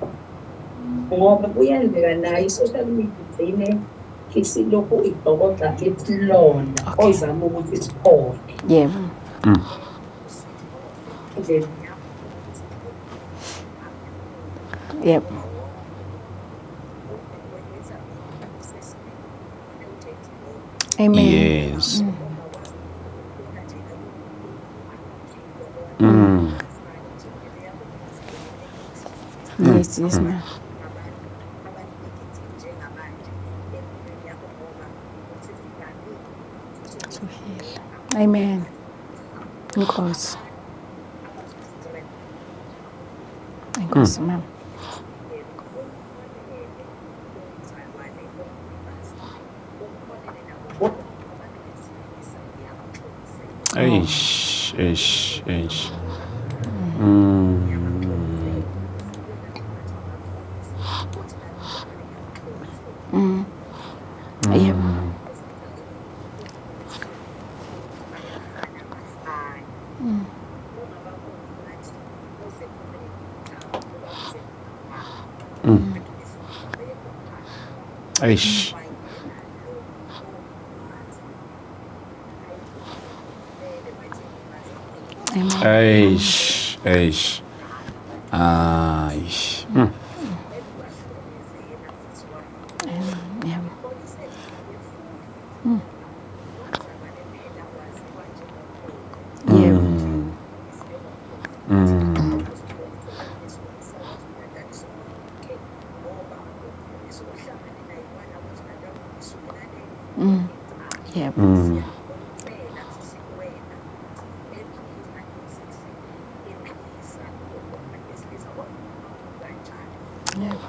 Ngoba kuyenzeka nayo i-social media igcine isilokhu ibhokoxa isilonda ozama ukuthi siphole. Yebo. Yebo. Amen. Yes. Yes, yes, ma'am. To heal. Amen. Inkosi. Inkosi, ma'am. Eish, eish, eish. Yebo. Eish. Amen. Eish, eish. Aish. Yebo. Yebo. Yebo. Yebo.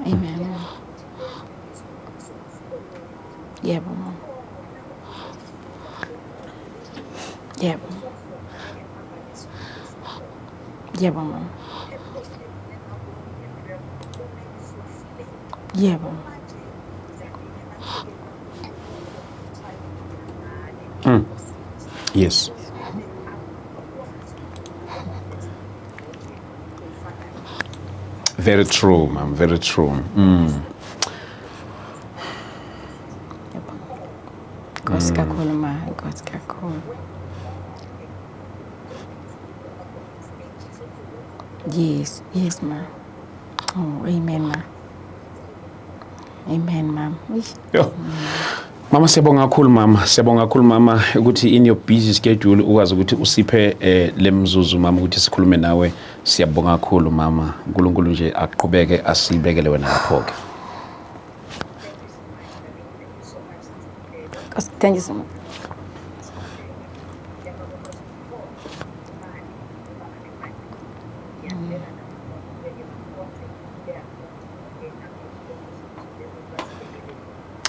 Amen. Yebo, mama. Yebo. Yebo, mama. Yebo. Yes. Very true, ma'am. Very true. Yebo. Nkosi kakhulu ma, Nkosi kakhulu. Yes, yes ma. Oh, amen ma. Amen ma. Eish. Yo. Mama, siyabonga kakhulu mama, siyabonga kakhulu mama ukuthi in your busy schedule ukwazi ukuthi usiphe lemzuzu mama ukuthi sikhulume nawe. Siyabonga kakhulu mama. uNkulunkulu nje aqhubeke asibekele wena lapho ke. Nkosi, thank you so much.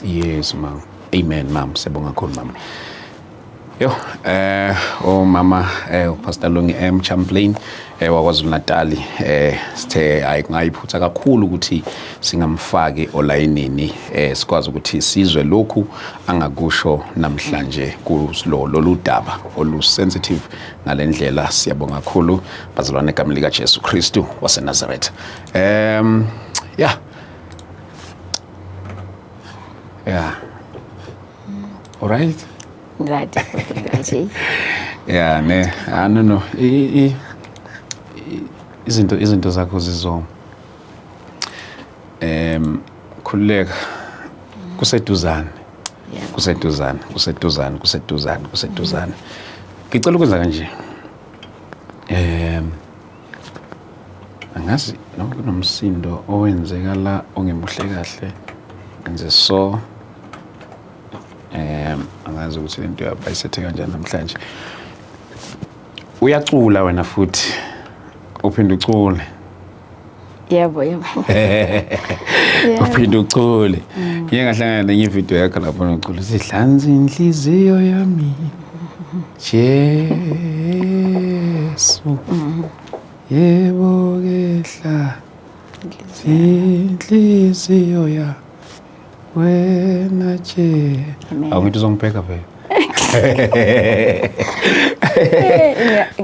Yes ma'am. Amen ma'am. Siyabonga kakhulu mama. Yo, umama Pastor Lungi M Champlain wakwaZulu Natal, sithe hayi kungayiphutha kakhulu ukuthi singamfaki olayinini, sikwazi ukuthi sizwe lokhu angakusho namhlanje kulo lolu daba olu sensitive ngalendlela. Siyabonga kakhulu bazalwane egameni lika Jesu Kristu waseNazaretha. Yeah. Yeah. All right. Right. Right. Yeah, ne. Ah, no. Izinto zakho zizo khululeka, kuseduzane. Kuseduzane, kuseduzane, kuseduzane, kuseduzane. Ngicela ukwenza kanje. Angazi noma kunomsindo owenzeka la ongemuhle kahle. Ngenze so angazi ukuthi lento yabayisethe kanjani namhlanje. Uyacula wena futhi uphinde ucule. Yebo, yebo. Uphinde ucule. Ngike ngahlangana nenye ivideo yakho lapho ucula sihlanza inhliziyo yami. Jesu. Yebo kehla inhliziyo ya wena je. Amen. Awuthi uzongibheka phela.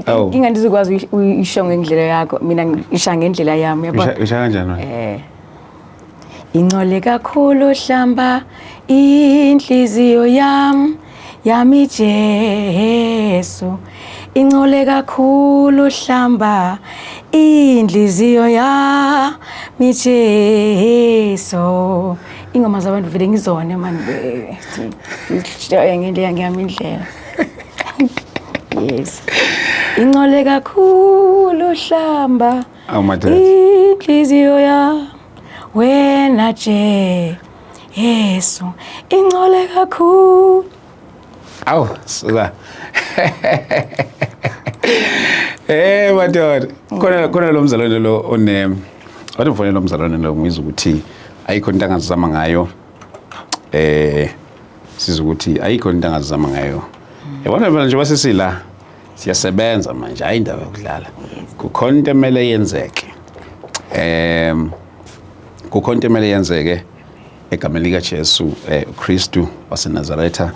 Awu. Ngingandizukwazi uyisho ngendlela yakho, mina ngisha ngendlela yami, yabo. Usha kanjani wena? Ingcole kakhulu hlamba inhliziyo yami, yami Jesu. Ingcole kakhulu hlamba inhliziyo yami Jesu. Ingoma zabantu vele ngizone man, ngendlela ngiyami indlela. Yes. Ingcole kakhulu hlamba Awu madoda. inhliziyo yami wena Jesu. Ingcole kakhulu. Awu suka. Madoda. Khona lo mzalwane lo one wathi mfonela lo mzalwane lo ngizwa ukuthi Ayikho into angazama ngayo. Siza ukuthi ayikho into angazama ngayo. Yabona phela, njengoba sesila siyasebenza manje, hayi indaba yokudlala. Kukhona into emele yenzeke. Kukhona into emele yenzeke egameni lika Jesu uKristu waseNazaretha.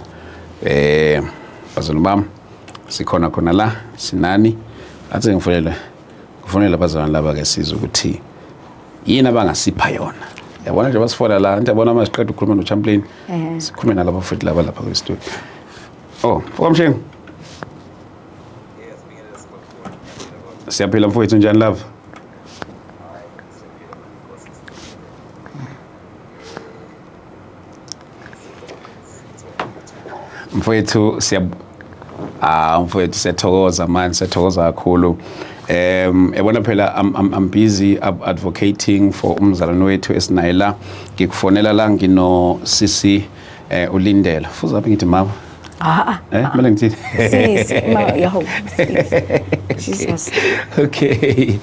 Bazalwane bami, sikhona khona la sinani. Athi ngifonele, kufonele abazalwane laba ke, sizwe ukuthi yini abangasipha yona. Yabona nje, basifona la, yabona uma siqeda ukukhuluma noChamplain, sikhulume nalaba futhi laba lapha kwi-studio. Oh, mfokamshengu, siyaphila mfowethu, njani lava? Mfowethu, siya ah mfowethu, siyathokoza man, siyathokoza kakhulu. Yabona phela, I'm busy advocating for umzalwane wethu esinaye la. Ngikufonela la ngino sisi uLindela. Fuza aphi, ngithi mama? Ah. Kumele ngithini? Sisi, ma, yaho, sisi. Jesus. Okay,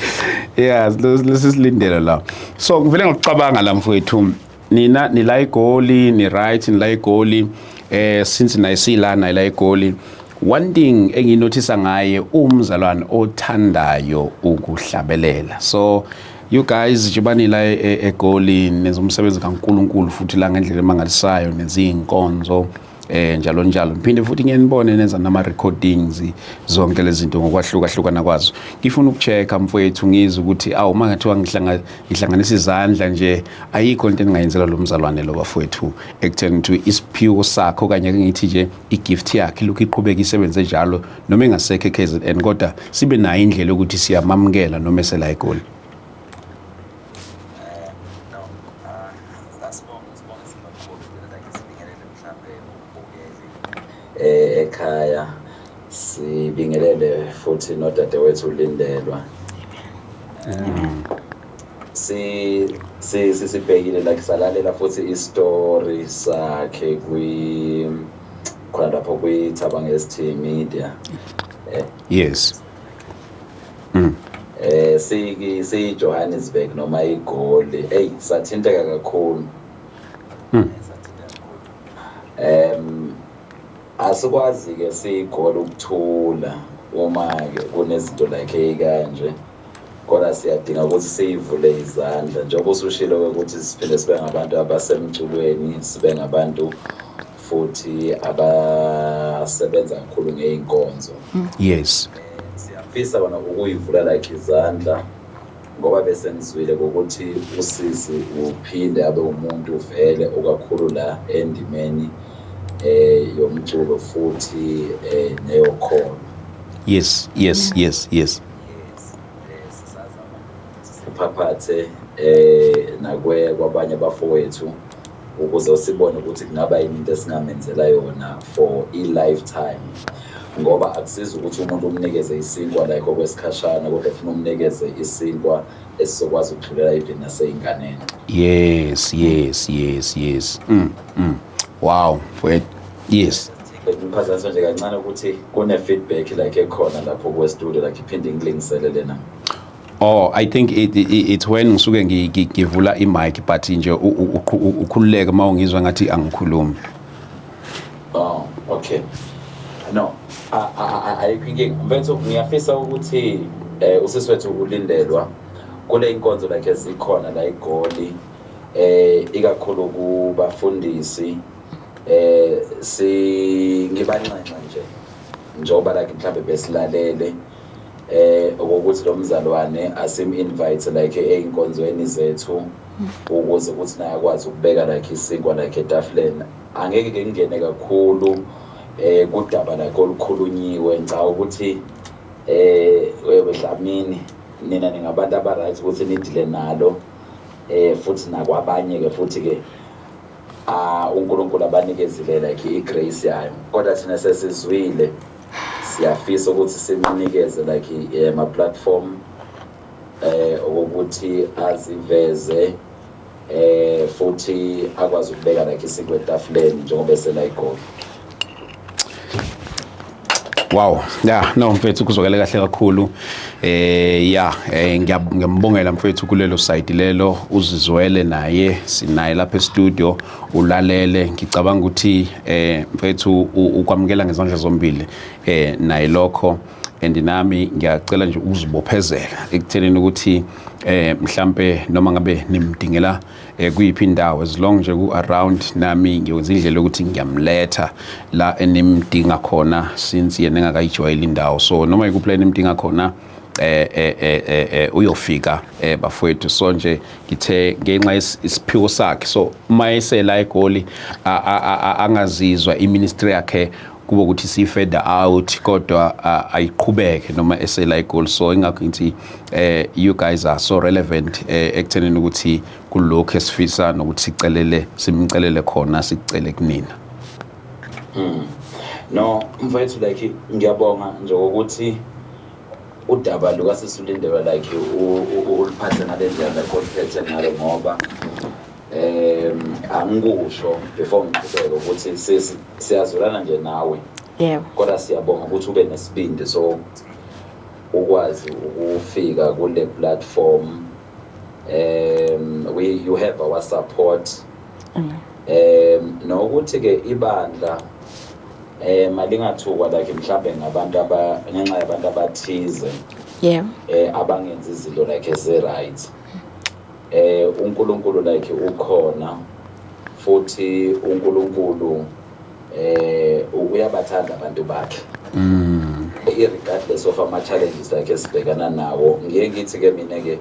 yeah, lesi silindelo la. So ngivele ngokucabanga la, mfowethu, nina nila eGoli, ni right, nila eGoli. Since naye sila naye la eGoli, one thing enginothisa ngaye, umzalwane othandayo ukuhlabelela. So you guys, njengoba nila eGoli, nenza umsebenzi kaNkuluNkulu futhi la ngendlela emangalisayo, nenza iy'nkonzo njalo njalo, ngiphinde futhi ngiyanibone nenza nama recordings, zonke lezi zinto ngokwahlukahlukana kwazo. Ngifuna ukuchecka mfowethu, ngizwe ukuthi awu, uma ngathiwa ngihlanganisa izandla nje, ayikho into engingayenzela lo mzalwane lo bafowethu ekutheni ukuthi isiphiwo sakhe, okanye ke ngithi nje igift yakhe, lokhu iqhubeka isebenze njalo noma engasekho e-KZN, kodwa sibe nayo indlela yokuthi siyamamukela noma esela eGoli? No, asibonge, sibonge kakhulu like sibingelele mhlambe umbukeli ekhaya, sibingelele futhi nodadewethu uLindelwa. Si si sibhekile like salalela futhi istory sakhe kwi khona lapho kwi Thabang ST Media. Siki si Johannesburg noma iGoli, hey, sathinteka kakhulu. Asikwazi ke siyiGoli ukuthula uma ke kunezinto like ekanje, kodwa siyadinga ukuthi siyivule izandla, njengoba usushilo ukuthi siphinde sibe ngabantu abasemculweni, sibe ngabantu futhi abasebenza kakhulu ngey'nkonzo. Siyafisa kona ukuyivula like izandla, ngoba bese ngizwile ngokuthi usisi uphinde abe umuntu vele okakhulu la endimeni yomculo futhi neyokholo. Siphaphathe nakwe kwabanye abafowethu ukuze sibone ukuthi kungaba yini into esingamenzela yona for i-lifetime, ngoba akusizi ukuthi umuntu umnikeze isinkwa like okwesikhashana, kodwa funa umnikeze isinkwa esizokwazi ukudlulela even nasey'nganeni. Yes. Wow, wait, yes. Ngiphazanyiswa nje kancane ukuthi kune-feedback like ekhona lapho kwe-studio, like iphinde ingilungisele lena. Oh, I think it's when ngisuke ngivula i-mic, but nje ukhululeke uma ungizwa ngathi angikhulumi. Oh, okay. No, ayikho inkinga. Mfethu, ngiyafisa ukuthi usisi wethu uLindelwa kule inkonzo like ezikhona la eGoli, ikakhulu kubafundisi, si ngibanxenxa nje, njengoba like mhlambe besilalele, okokuthi lo mzalwane asim invite like eyinkonzweni zethu ukuze ukuthi naye akwazi ukubeka like isinkwa like etafuleni. Angeke ke ngingene kakhulu kudaba like olukhulunyiwe. Ngicabanga ukuthi wewe Dlamini, nina ningabantu aba right ukuthi nidile nalo, futhi nakwabanye ke futhi ke uNkulunkulu abanikezile like igrace yayo, kodwa thina sesizwile, siyafisa ukuthi simnikeze like ama platform ukuthi aziveze futhi akwazi ukubeka like isinkwa etafuleni njengoba esela iGoli. Wow. Yeah, no mfethu, kuzwakele kahle kakhulu. Yeah, ngiyambongela mfethu kulelo side lelo, uzizwele naye, sinaye lapha e-studio, ulalele. Ngicabanga ukuthi mfethu ukwamukela ngezandla zombili naye lokho, and nami ngiyacela nje ukuzibophezela ekuthenini ukuthi mhlambe noma ngabe nimdingela kuyiphi indawo, as long nje ku around nami ngiyokwenza indlela yokuthi ngiyamletha la enimdinga khona, since yena engakayijwayeli indawo. So noma ikuphi la enimdinga khona, uyofika, bafowethu. So nje ngithe ngenxa isiphiwo sakhe, so uma esela eGoli angazizwa i-ministry yakhe kube ukuthi si-fade out, kodwa ayiqhubeke noma esela eGoli. So ingakho ngithi you guys are so relevant ekuthenini ukuthi kulokhu esifisa nokuthi sicelele, simcelele khona, sicele kunina. No mfethu, like ngiyabonga nje ukuthi udaba lukasisi uLindelwa like uliphathe ngale ndlela like oluphethe ngalo, ngoba angikusho before ngiqhubeke ukuthi siyazwelana nje nawe. Kodwa siyabonga ukuthi ube nesibindi so ukwazi ukufika kule platform. We you have our support. Amen. Nokuthi ke ibandla malingathukwa like mhlambe ngabantu aba ngenxa yabantu abathize abangenza izinto like ezi right. UNkulunkulu like ukhona, futhi uNkulunkulu uyabathanda abantu bakhe irregardless of ama challenges like esibhekana nawo. Ngiye ngithi ke mina ke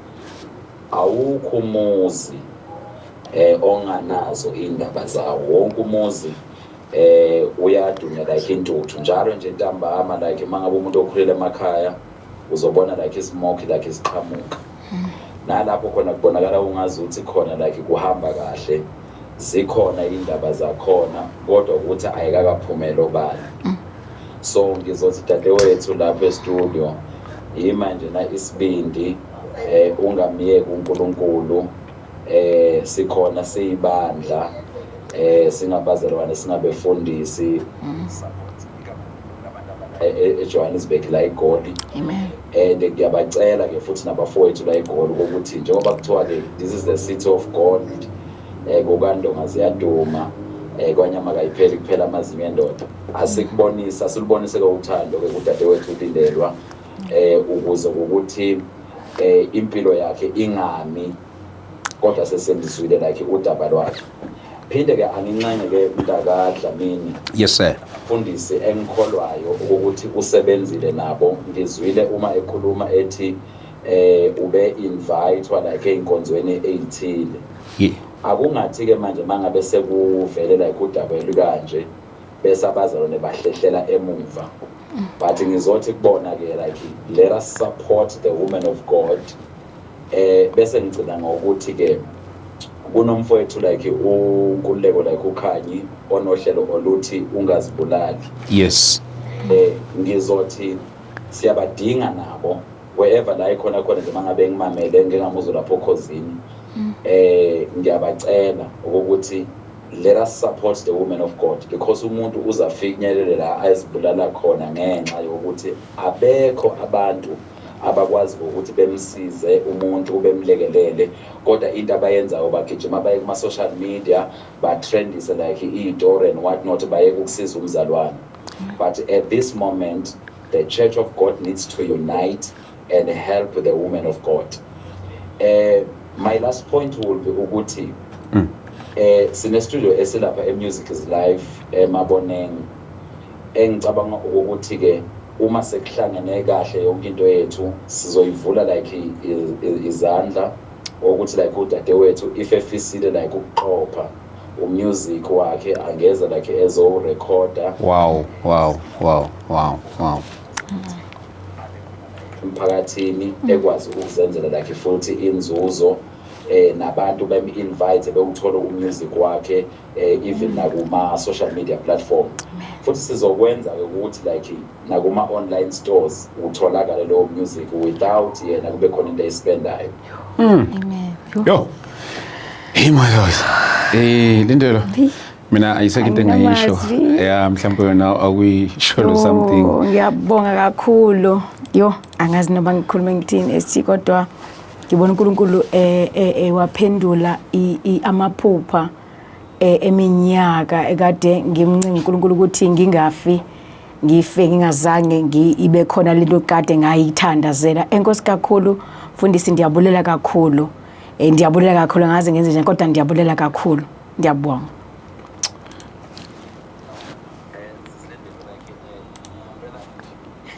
awukho umuzi onganazo indaba zawo. Wonke umuzi uyadunya like intuthu njalo nje ntambama. Like mangabe umuntu okhulele emakhaya, uzobona like i-smoke like isiqhamuka nalapho khona, kubonakala ungazi ukuthi khona like kuhamba kahle, zikhona indaba zakhona, kodwa ukuthi ayikakaphumela obala. So ngizothi, dadewethu lapha e-studio, yima nje na isibindi, ungamyeki uNkulunkulu. Sikhona siyibandla, singabazalwane, singabefundisi eJohannesburg la eGoli. Amen. And ngiyabacela ke futhi nabafowethu la eGoli ukuthi njengoba kuthiwa ke this is the city of God, kokandonga ziyaduma, kwanyama kayipheli kuphela amazinyo endoda. Asikubonisa, silubonise ke uthando ke kudadewethu uLindelwa, ukuze ukuthi impilo yakhe ingami, kodwa sesemzwile like udaba lwakhe. Phinde ke anginxenge ke mntaka Dlamini, Yes sir. mfundisi engikholwayo ukuthi usebenzile nabo. Ngizwile uma ekhuluma ethi ube invitewa like einkonzweni ezithile. Akungathi ke manje mangabe sekuvele like udaba olukanje bese abazalwane bahlehlela emuva, but ngizothi kubona ke like let us support the woman of God. Bese ngigcina ngokuthi ke kunomfowethu like uNkululeko like uKhanyi onohlelo oluthi "Ungazibulali". Ngizothi siyabadinga nabo wherever la ikhona khona nje. Mangabe ngimamele ngingamuzwa lapho okhozini, ngiyabacela ukuthi let us support the woman of God, because umuntu uzafinyelele la ayizibulala khona ngenxa yokuthi abekho abantu abakwazi ukuthi bemsize umuntu, bemlekelele, kodwa into abayenzayo bagijima baye kuma social media, batrendise like i-story and what not, baye ukusiza umzalwane. But at this moment the church of God needs to unite and help the woman of God. My last point will be ukuthi sine studio esilapha e-Music is Life eMaboneng, engicabanga ukuthi ke uma sekuhlangene kahle yonke into yethu sizoyivula like izandla ukuthi like udadewethu if efisile like ukuqopha umusic wakhe, angeza like ezorecorda emphakathini, ekwazi ukuzenzela like futhi inzuzo, nabantu bem invite bewuthola umusic wakhe, even nakuma social media platform. Futhi sizokwenza ke ukuthi like nakuma online stores utholakala lowo music without yena kube khona into ayispendayo. Amen. Yo. Hey my God. Lindelo. Mina ayisekho into engayisho. Anginamazwi. Yeah, mhlawumbe wena awuyisho something. Oh, ngiyabonga kakhulu. Yo, angazi noma ngikhulume ngithini esithi, kodwa ngibona uNkulunkulu waphendula amaphupha eminyaka ekade ngimncenga uNkulunkulu ukuthi ngingafi, ngife ngingazange ibe khona lento kade ngayithandazela. Enkosi kakhulu mfundisi, ndiyabulela kakhulu. Ndiyabulela kakhulu, ngaze ngenze njani, kodwa ndiyabulela kakhulu. Ngiyabonga. Silindele like ngempela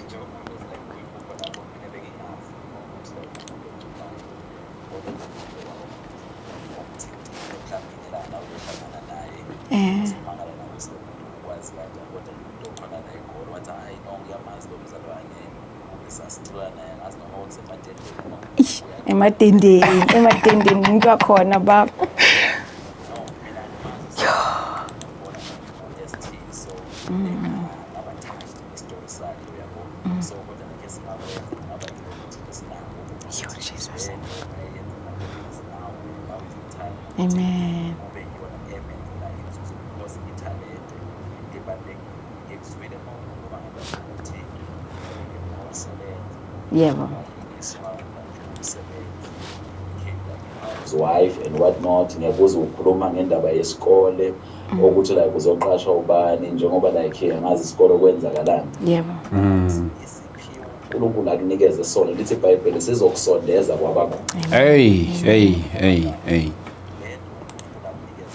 njengoba uveze like kuyiphupho lakho, mina bengingazi ukuthi like umuntu oculayo omthintile mhlawumbe ngelanga uyohlangana naye, uzomangala nawe ukuthi lo muntu ukwazi kanjani, kodwa umuntu okhona la eGoli wathi, "Hhayi no, ngiyamazi lo mzalwane, ubesasicula naye, angazi noma kwakusematendeni noma." Ish, ematendeni, ematendeni umuntu wakhona baba. No, mina angimazi, ngibona u-ST, so ngaba touched nesitori sakhe, uyabo. So kodwa nakhe singakwenza kungaba yilokhu thina esinako. Yo, Jesus. Lento ayenza is now is the time Amen. kube iyona emenzela inzuzo, because ithalente libalulekile. Ngikuzwile uma ukhuluma ngendaba yokuthi mawusebenza wahiliswa like umsebenzi, became like a housewife and what not. Ngiyakuzwa ukhuluma ngendaba yesikole, ukuthi like uzoqashwa ubani, njengoba like angazi isikole kwenzakalani. Isiphiwo uNkulunkulu akunikeze sona, lithi iBhayibheli sizokusondeza kwabakho. Hey, hey, hey, hey. Lento uNkulunkulu akunikeze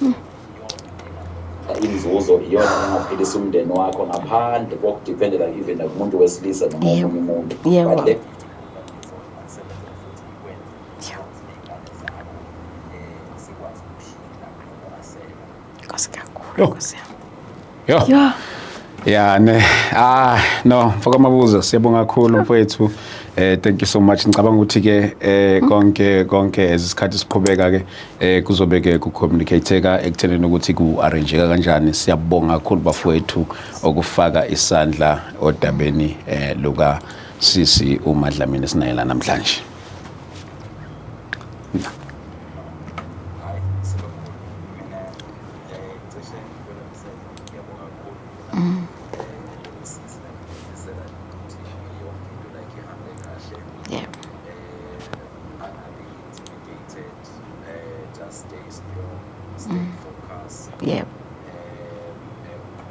yona iyona inzuzo, iyona engaphilisa umndeni wakho ngaphandle kokudependela even nakumuntu wesilisa noma omunye umuntu. But le gift uNkulunkulu akunikeze yona, makusebenzele futhi ikwenze iy'ngane zakho zikwazi ukuphila noma ungasekho. Nkosi kakhulu. Yo. Nkosi yami. Yo. Yo. Yeah, ne. Ah, no, mfoka Mabuza, siyabonga kakhulu mfowethu. Thank you so much. Ngicabanga ukuthi ke konke konke as isikhathi siqhubeka ke kuzobe ke ku communicateka ekuthenini ukuthi ku arrangeka kanjani. Siyabonga kakhulu bafowethu okufaka isandla odabeni luka sisi uMadlamini sinaye la namhlanje. Hayi, sibakhulu, mina cishe ngibona msele, ngiyabonga kakhulu usisi like ngifisela ukuthi yonke into like ihambe kahle. Angabi intimidated, just stay strong, stay focused.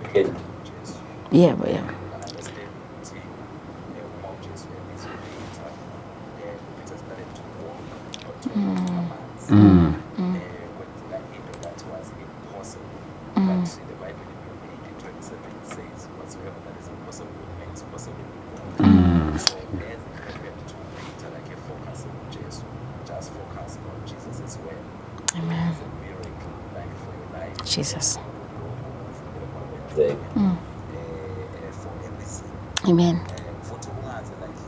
Ubheke uJesu. Yebo, yebo. Understand ukuthi uma uJesu ebiza uPeter, uPeter started to walk on top of amanzi. Kwenzeka into that was impossible, but the Bible in Luke 18:27 says, "Whatsoever that is impossible with man is possible with God." So as it happened to Peter, like a focus on Jesu, just focus on Jesus as well. Amen. It's a miracle like for your life. Jesus. Kwenzeka for a reason. Amen. Futhi ungaze like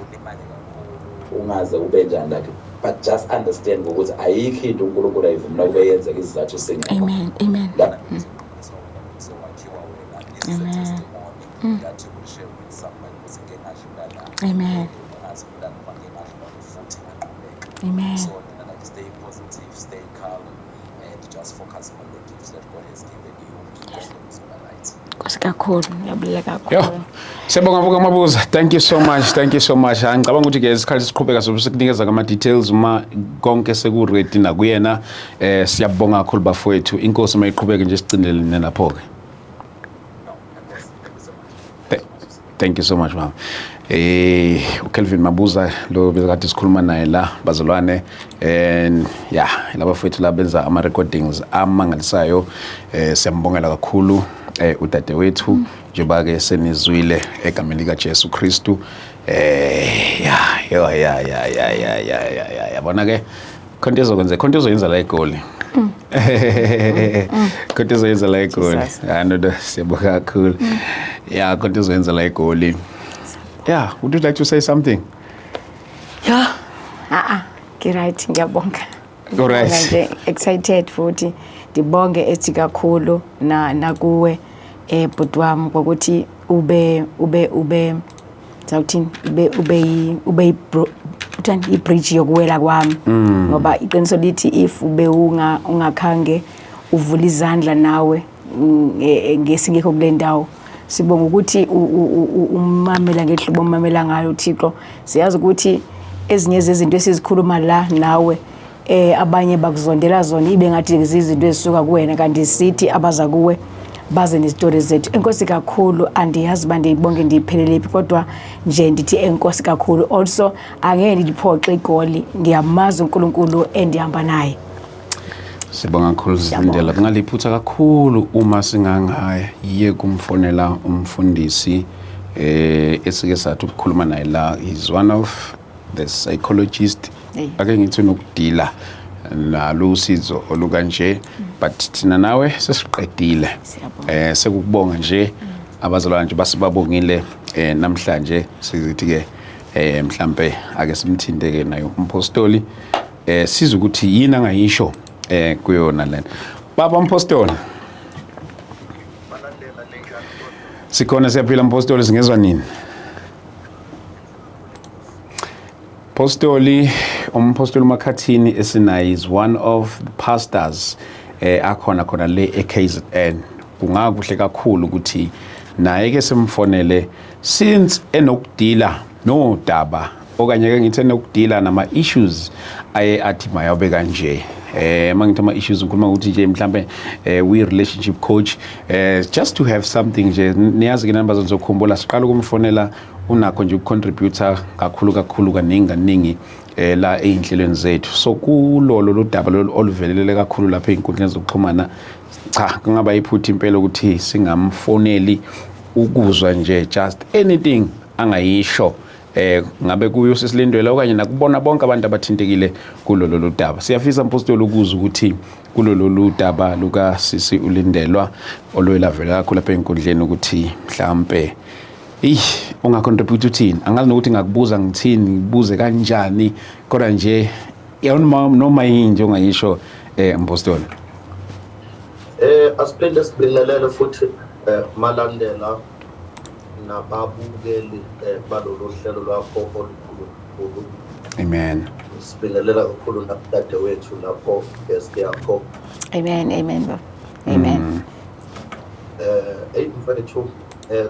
ulimale kakhulu, ungaze ube njani like, but just understand ukuthi ayikho into uNkulunkulu ayivumela kube yenzeka isizathu singekho. Amen. Amen. Lana uqiniswa wena, sewakhiwa wena. This is a Amen. testimony that you will share with somebody ukuthi ngike ngadlula la, Amen. ngadlula noma ngike ngadlula futhi ngaqhubeka. Amen. So nina like stay positive, stay calm and just focus on the gifts that God has given you. Konke kuzoba right. Nkosi kakhulu, ngiyabulela Yo. kakhulu. Siyabonga mfoka Mabuza. Thank you so much. Thank you so much. Ah, ngicabanga ukuthi ke isikhathi siqhubeka sobe sikunikeza ama details uma konke seku ready nakuyena. Siyabonga kakhulu bafowethu. Inkosi mayiqhubeke nje sicindele nalapho ke. No, enkosi, thank you so much. Thank you so much, mama. uKelvin Mabuza lo bekade sikhuluma naye la bazalwane, and yeah, laba fethu la benza ama recordings amangalisayo. Siyambongela kakhulu udadewethu, njengoba ke senizwile egameni lika Jesu Kristu. Yeah, yo, yeah yeah yeah yeah yeah yeah yeah, yabona ke khonto ezokwenzeka, khonto ezoyenza la eGoli, khonto ezoyenza la eGoli. Jesus. Ah no, siyabonga kakhulu. Yeah, khonto ezoyenza la eGoli. Yeah, would you like to say something? Yo. Ah ah, ke right, ngiyabonga. All right. Ngibonga nje, excited futhi ndibonge ethi kakhulu na nakuwe bhuti wami ngokuthi ube zawuthini, ube uthani, i-bridge yokuwela kwami, ngoba iqiniso lithi if ube ungakhange uvula izandla nawe. Ngesingekho kule ndawo, sibonga ukuthi umamela ngehlobo umamela ngayo uThixo. Siyazi ukuthi ezinye zezinto esizikhuluma la nawe, abanye bakuzondela zona, ibe ngathi zizinto ezisuka kuwena, kanti sithi abaza kuwe baze nezitori zethu. Enkosi kakhulu. Andiyazi uba ndiyibonge ndiyiphelele phi, kodwa nje ndithi enkosi kakhulu. Also angeke ndiliphoxe igoli, ndiyamazi uNkulunkulu endihamba naye. Sibonga kakhulu, Zindela. Kungaliphutha kakhulu uma singangaye kumfonela umfundisi esike sathi ukukhuluma naye la. Is one of the psychologist ake ngithi nokudila nalo usizo olukanje, but thina nawe sesiqedile. Siyabonga. Sekukubonga nje abazalwane nje basibabongile namhlanje. Sizithi ke mhlambe ake simthinte ke nayo umpostoli, siza ukuthi yini angayisho kuyona lena. Baba umpostoli. Malandela, ninjani kodwa? Sikhona, siyaphila mpostoli. Singezwa nini Postoli? Umpostoli Makhathini esinaye is one of the pastors akhona khona le eKZN. Kungakuhle kakhulu ukuthi naye ke simfonele since enokudila nodaba, okanye ke ngithi enokudila nama issues aye athi mayabe kanje. Mangithi ama issues, ngikhuluma ukuthi nje mhlambe we relationship coach, just to have something nje. Niyazi ke namba zokukhumbula, siqala ukumfonela unakho nje ukucontributor kakhulu kakhulu, kaningi kaningi la ey'nhlelweni zethu. So kulolo lodaba lolu oluvelelele kakhulu lapha ey'nkundleni zokuxhumana, cha, kungaba iphutha impela ukuthi singamfoneli ukuzwa nje just anything angayisho, ngabe kuyo sisilindwele okanye nakubona bonke abantu abathintekile kulolo ludaba. Siyafisa mpostoli ukuzwa ukuthi kulolo ludaba luka sisi uLindelwa olwelavela kakhulu lapha ey'nkundleni ukuthi mhlampe eyi ungacontribute uthini. Angazi nokuthi ngakubuza ngithini, ngibuze kanjani, kodwa nje noma yini nje ongayisho, mpostoli. Asiphinde sibingelele futhi, Malandela nababukeli balolu hlelo lwakho olukhulu kakhulu. Amen. Sibingelela kakhulu nakudadewethu lapho, guest yakho. Amen, amen baba, amen. Hey mfethu,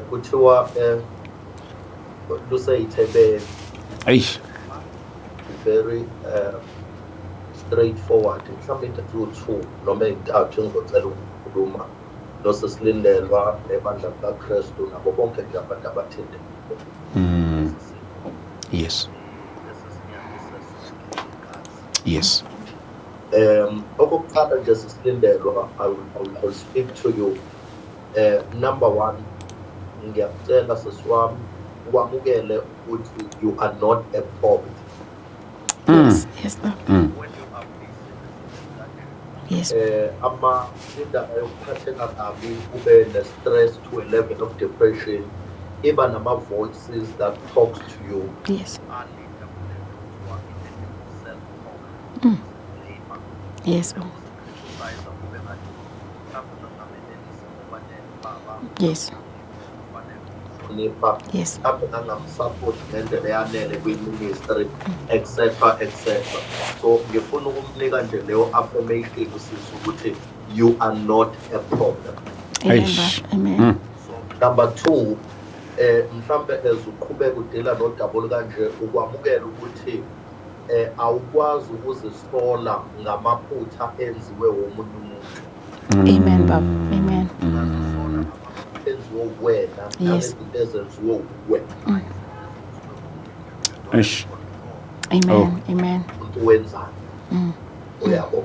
kuthiwa luseyithebeni. Eish. Very straightforward. Mhlawumbe into eziwu-2 noma ey'ntathu engizocela ukukhuluma nosisiLindelwa nebandla likaKristu nabo bonke nje abantu abathintekile. Okokuqala nje, sisiLindelwa, I will speak to you. Number one, ngiyakucela sisi wami wamukele ukuthi you are not a problem. Yes baba. When you are facing Yes. Ama indaba yokuphatheka kabi, ube ne-stress to a level of depression, iba nama-voices that talks to you. Self-talk. Yes baba. Hlonipha. Mhlawumbe ngangamsupport ngendlela eyanele kwi-ministry, etc etc. So ngifuna ukumnika nje leyo affirmation usisi ukuthi you are not a problem. Amen. Eish. Baba, amen. So number two, mhlambe as uqhubeka udila nodaba olukanje, ukwamukela ukuthi awukwazi ukuzisola ngamaphutha enziwe womunye umuntu. Amen baba, amen. Ungazisola ngamaphutha enziwe wena nalezinto ezenziwe wena. Eish. Amen, amen. Umuntu wenzani, uyabo,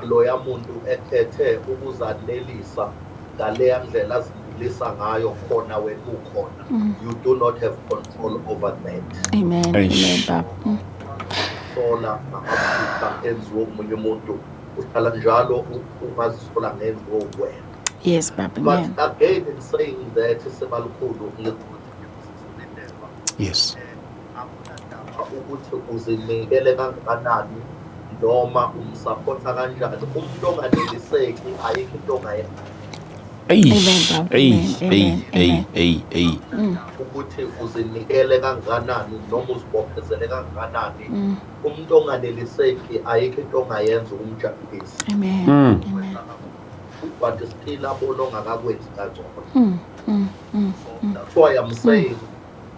loya muntu ekhethe ukuzanelisa ngaleya ndlela azinelisa ngayo khona, wena ukhona, you do not have control over that. Amen. Eish. Amen baba. Sola ngamaphutha enziwe omunye umuntu, uhlala njalo ungazisola ngenziwe wena. Yes baba. But Amen. again, in saying that, sebalukhulu ngikuthi ukuthi uzinikele kangakanani noma umsupporta kanjani umuntu onganeliseki, ayikho into ongayenza. Eish. Amen, baba. Ey, Amen, ey, amen, ey, amen. ey, ey. Ukuthi uzinikele kangakanani noma uzibophezele kangakanani, umuntu onganeliseki ayikho into ongayenza ukumjabulisa. Amen. Amen. but still abona ongakakwenzi kangcono. That's why I'm saying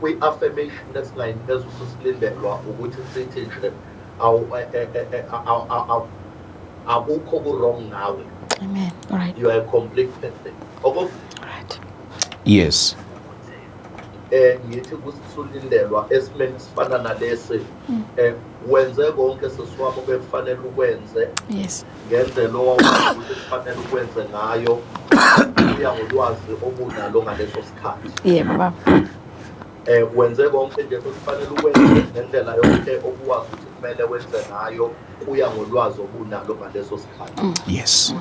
kwi-affirmation esingayinikeza usisilindelwa ukuthi sithi nje akukho ku-wrong ngawe. Amen. All right. You are a complete person. All right. Yes. Ngithi kusulindelwa esimeni esifana nalesi, wenze konke sisiwami obekufanele ukwenze. Yes. Ngendlela owawuthi kufanele ukwenze ngayo, kuya ngolwazi obunalo ngaleso sikhathi. Yebo baba. Wenze konke nje okufanele ukwenze ngendlela yonke obuwazi ukuthi kumele wenze ngayo, kuya ngolwazi obunalo ngaleso sikhathi. Yes.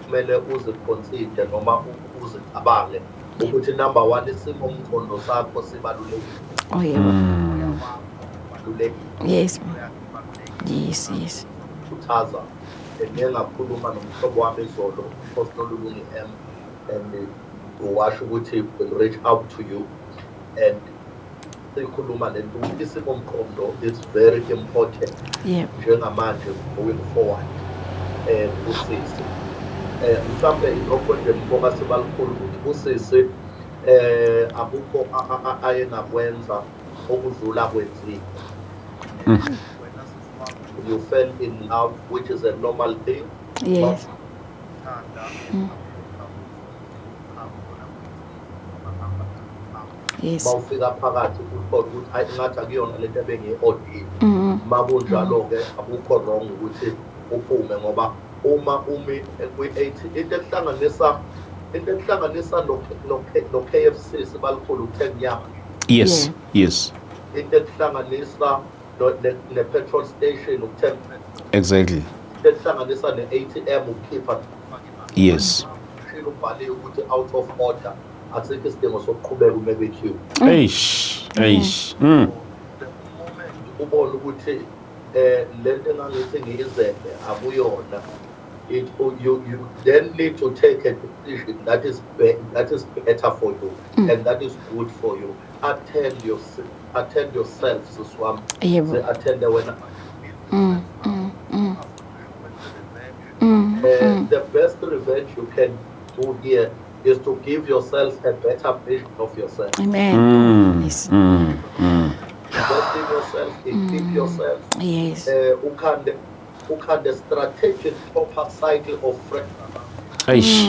Kumele uziconsider noma uzicabange ukuthi number 1, isimo mqondo sakho sibalulekile. Oh yebo. Balulekile. Yes. Yes, yes. Khuthaza. Ngingakhuluma nomhlobo wami izolo, Apostle Lungi M, and washo ukuthi will reach out to you and sikhuluma lento ukuthi isimo mqondo is very important. Yeah. Njengamanje going forward usisi. Mhlambe ilokho nje mboka sibalikhulu ukuthi usisi akukho ayengakwenza okudlula kwenzile. You fell in love, which is a normal thing. Yes. Yes. Mawufika phakathi uthole ukuthi ayi ngathi akuyona lento ebengiyi-ordered. Makunjalo-ke akukho wrong ukuthi uphume, ngoba uma umi kwi-80 into ekuhlanganisa no-KFC sibalikhulu ukuthenga inyama. Yes. Yes. Into ekuhlanganisa ne-petrol station ukuthenga. Exactly. Into ekuhlanganisa ne-ATM ukukhipha. Yes. Ubhaliwe ukuthi out of order, asikho isidingo sokuqhubeka ume kwi-queue. Eish. Eish. The moment ubona ukuthi lento engangithi ngiyizele akuyona, you then need to take a decision that is better for you and that is good for you. Attend yourself, siswami. Yebo. Attend wena. The best revenge you can do here is to give yourself a better vision of yourself. Amen. Yes. Invest in yourself, equip yourself. Yes. Ukhande strategic proper cycle of friends. Eish.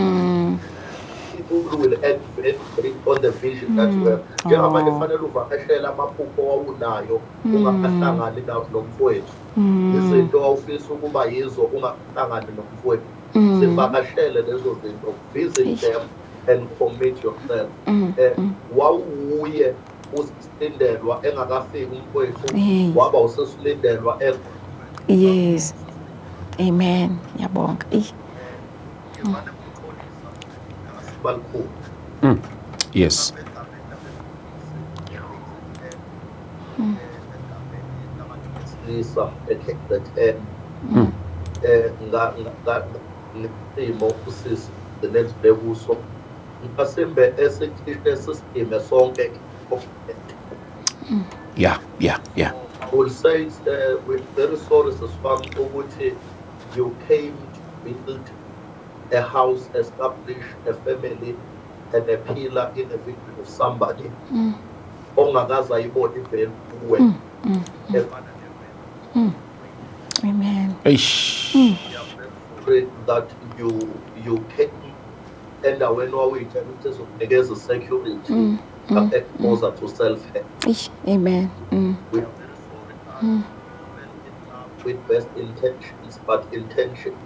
People will add value on the vision that you have. Njengamanje kufanele uvakashele amaphupho owawunayo ungahlangani nomfowethu. Izinto owawufisa ukuba yizo ungahlangani nomfowethu. Sivakashele lezo zinto, visit them and commit yourself. Wawuye usilindelwa engakafiki umfowethu, waba usesilindelwa. Yes. Amen. Ngiyabonga. Yes. Lisa eKZN. Ngesimo usisi the next day kuso asimbe esithishe system sonke. Yeah, yeah, yeah. We'll say we're very sorry siswami ukuthi you came to build a house, establish a family and a pillar in the vision of somebody. Ongakaze ayibone ivelu kuwe. Amen. Eish. That you came endaweni wawuyitshela ukuthi ezokunikeza security, exposure to self-help. Amen. We are very sorry. With best intentions, but intentions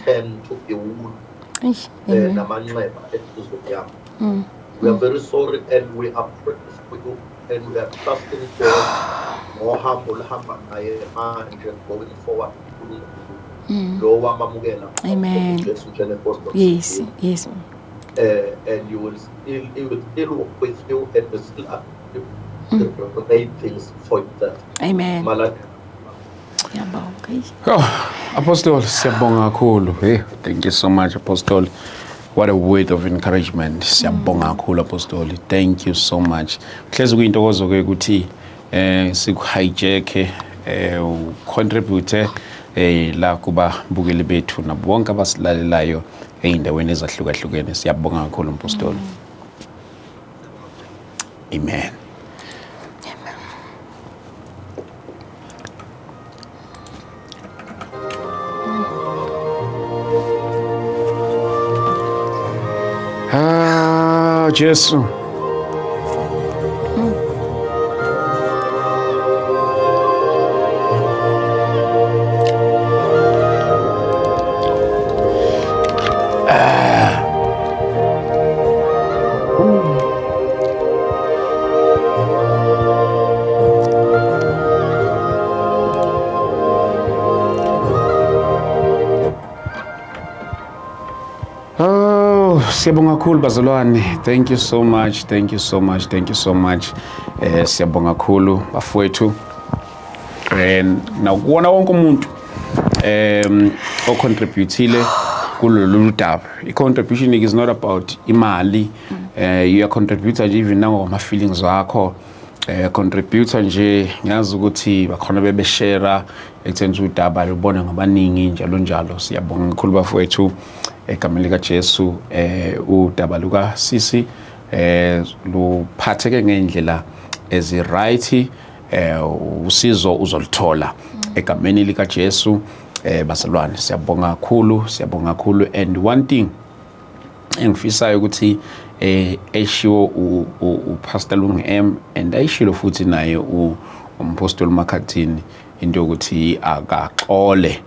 tend to be wound. Namanxeba enhliziyweni yakho. We are very sorry and we are praying for you and we are trusting God ngohambo oluhamba naye manje going forward. Lo wamamukela. Amen. Jesu njengenkosi. Yes, yes. And you will still, he will still walk with you and will still the great things for yourself. Amen. Oh, Apostle, siyabonga kakhulu. Hey, thank you so much, Apostle. What a word of encouragement. Siyabonga kakhulu, Apostle. Thank you so much. Hlezi kuyintokozo ke ukuthi siku hijack, contribute La kubabukeli bethu nabo bonke abasilalelayo ey'ndaweni ezahlukahlukene. Siyabonga kakhulu mpostoli. Amen. Ah, Jesu. Oh, siyabonga kakhulu bazalwane. Thank you so much. Thank you so much. Thank you so much. Siyabonga kakhulu bafowethu. Nakuwona wonke umuntu ocontributile kulolu daba. I-contribution is not about imali. You are contributor nje even nangoma feelings wakho. Contributor nje ngiyazi ukuthi bakhona bebeshare ekutheni udaba lubone ngabaningi njalo njalo. Siyabonga kakhulu bafowethu egameni lika Jesu. Udaba luka sisi luphatheke ngendlela ezi right, usizo uzolithola egameni lika Jesu. Bazalwane, siyabonga kakhulu, siyabonga kakhulu. And one thing engifisayo ukuthi eshiwo uPastor Lungi M and ayishilo futhi naye umpostoli Makhathini, into yokuthi akaxole,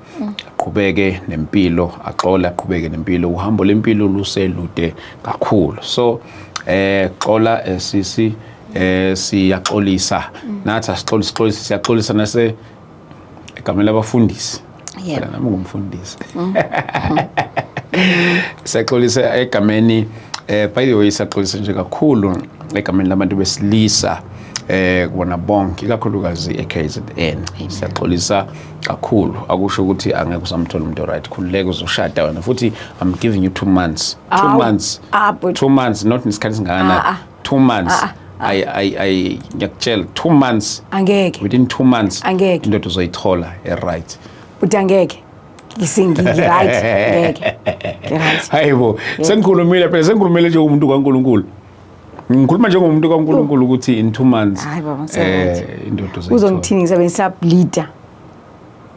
aqhubeke nempilo, axole, aqhubeke nempilo. Uhambo lempilo luselude kakhulu, so xola sisi, siyaxolisa nathi, asixolisi xolisi, siyaxolisa nase egameni labafundisi. Phela nami ngumfundisi. Siyaxolisa egameni, by the way, siyaxolisa nje kakhulu egameni labantu besilisa kubona bonke, ikakhulukazi e-KZN. Siyaxolisa kakhulu. Akusho ukuthi angeke usamthola umuntu right. Khululeka, uzoshada wena futhi. I'm giving you 2 months, 2 Awu. months. Ah, but 2 months, not isikhathi singakanani. Ah, ah. 2 months. Ah, I I I ngiyakutshela, 2 months. Angeke. Within 2 months Angeke. indoda uzoyithola e-right. But angeke. Ngi-right, ngeke. Ngi-right. Hayibo, sengikhulumile phela, sengikhulumile nje umuntu kaNkuluNkulu. Ngikhuluma njengomuntu kaNkuluNkulu ukuthi in 2 months Hayi baba, ngise-right. Indoda uzoyithola. Uzongithini ngisabe ngisableeda.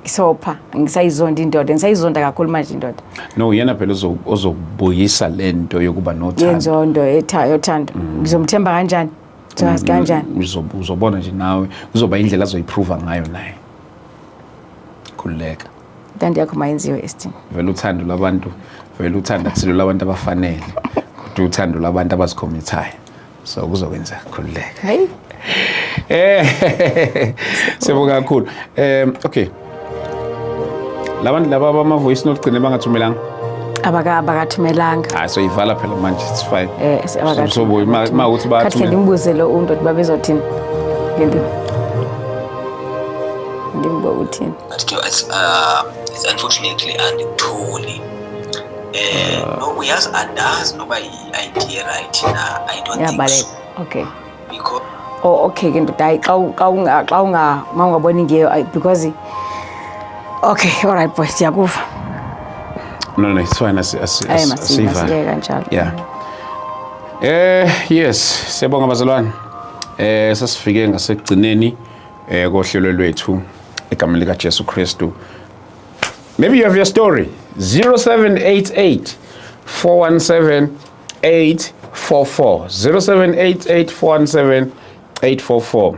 Ngisopha, ngisayizonda indoda, ngisayizonda kakhulu manje indoda. No, yena phela ozobuyisa lento yokuba nothando. Yenzondo yothando. Ngizomthemba kanjani? Ngizowazi kanjani? Uzobona nje nawe, kuzoba indlela azoyiprova ngayo naye. Khululeka. Intando yakho mayenziwe, Estin. Vele uthando lwabantu, vele uthando akusilo lwabantu abafanele, kodwa uthando lwabantu abazikhomithayo. So kuzokwenza, khululeka. Hey. Siyabonga kakhulu. Okay. Labantu laba bama voice note gcine bangathumelanga. Abakathumelanga. Hayi, so ivala phela manje, it's fine. Abakathumelanga. So ma uthi Khathi bayathumela. Ndimbuze lo undoda babezothini. Ngento. Ndimbuze uthini. But ke it's unfortunately andikutholi. No, uyazi, andazi noba i-idea right na. I don't think Yabaleka. so. Okay. Because Oh, okay ke ndoda, hayi, xa u- xa unga xa unga mawungaboni ngeyo, because okay, all right boy, siyakuva. No, it's fine. Hayi, Asiyivala. masiyeke kanjalo. Yeah. Yes, siyabonga bazalwane. Sesifike ngasekugcineni kohlelo lwethu egameni lika Jesu Kristu. Maybe you have your story. 0788 417 844, 0788 417 844.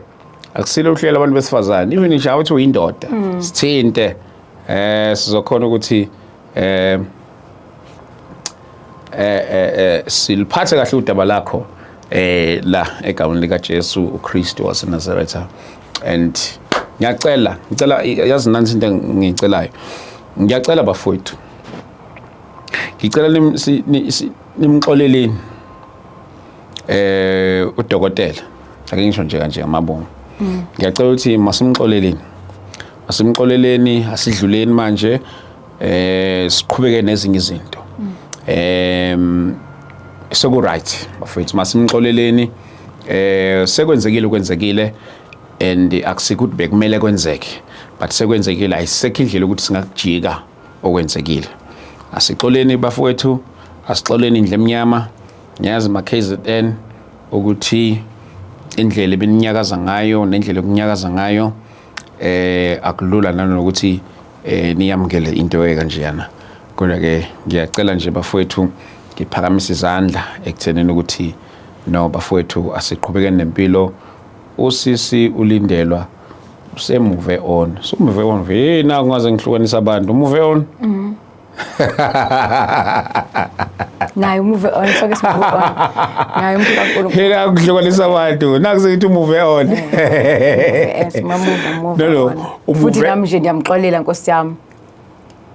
Akusilo uhlelo abantu besifazane, even nje awuthi uyindoda, sithinte, sizokhona ukuthi siliphathe kahle udaba lakho la egameni lika Jesu uKristu waseNazaretha. And ngiyacela, ngicela, yazi nansi into engiyicelayo, ngiyacela bafowethu, ngicela nimxoleleni udokotela. Ake ngisho nje kanje ngamabongo, ngiyacela ukuthi masimxoleleni, masimxoleleni, asidluleni manje, siqhubeke nezinye izinto. Seku right bafowethu, masimxoleleni. Sekwenzekile, kwenzekile, and akusikuthi bekumele kwenzeke, but But sekwenzekile, ayisekho indlela ukuthi singakujika okwenzekile. Asixoleni bafowethu, asixoleni indle emnyama. Ngiyazi ma KZN ukuthi indlela ebeninyakaza ngayo nendlela yokunyakaza ngayo akulula nanokuthi niyamukele into ekanjeyana. Kodwa ke ngiyacela nje bafowethu, ngiphakamisa izandla ekuthenini ukuthi no bafowethu, asiqhubekeni nempilo. Usisi uLindelwa use-move on, so-move on vele naku ngaze ngihlukanisa abantu, move on. Naye move on, soke si-move on naye umuntu kaNkulunkulu. Hela kuhlukanisa abantu, naku sengithi move on. Sima-move move No, on. umuve- Futhi nami nje ndiyamxolela, nkosi yami,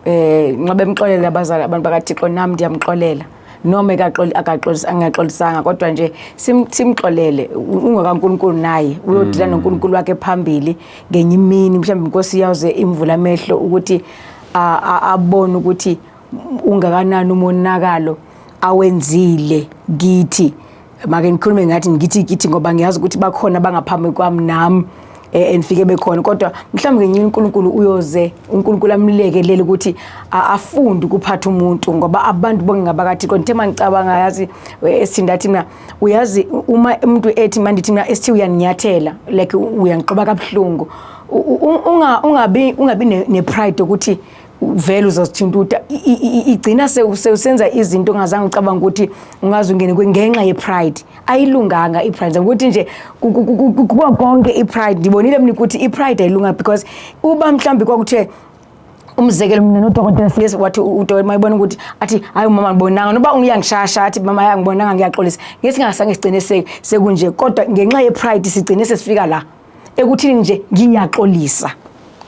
nxa bemxolela abazali, abantu bakaThixo, nami ndiyamxolela noma ekaxoli akaxolisa angaxolisanga, kodwa nje simxolele. UngakaNkulunkulu naye uyodila noNkulunkulu wakhe phambili ngenye imini. Mhlawumbe inkosi yaze imvula amehlo ukuthi abone ukuthi ungakanani umonakalo awenzile kithi. Make ngikhulume ngathi ngithi kithi ngoba ngiyazi ukuthi bakhona abangaphambi kwami nami enifike bekhona, kodwa mhlawumbe ngenye uNkulunkulu uyoze uNkulunkulu amlekelele ukuthi afunde ukuphatha umuntu, ngoba abantu bonke ngabakaThixo. Ngithe mangicabanga, yazi, esindathi mina, uyazi, uma umuntu ethi mandithi mina esithi uyaninyathela, like uyangiqoba kabuhlungu, ungabi ne-pride ukuthi vele uzozithinta, igcina sewusenza izinto ongazange ucabanga ukuthi ungaze ungene ngenxa ye-pride. Ayilunganga i-pride, ukuthi nje kuko konke i-pride. Ndibonile mina ukuthi i-pride ayilunganga, because uba mhlawumbi kwakuthiwe, umzekelo, mina nodokotela siye wathi udokotela mayibona ukuthi athi, "Hayi umama, ngibonanga," noba uyangishasha athi, "Mama, yangibonanga, ngiyaxolisa," ngesingasange sigcine sekunje. Kodwa ngenxa ye-pride sigcine sesifika la ekuthini nje ngiyaxolisa,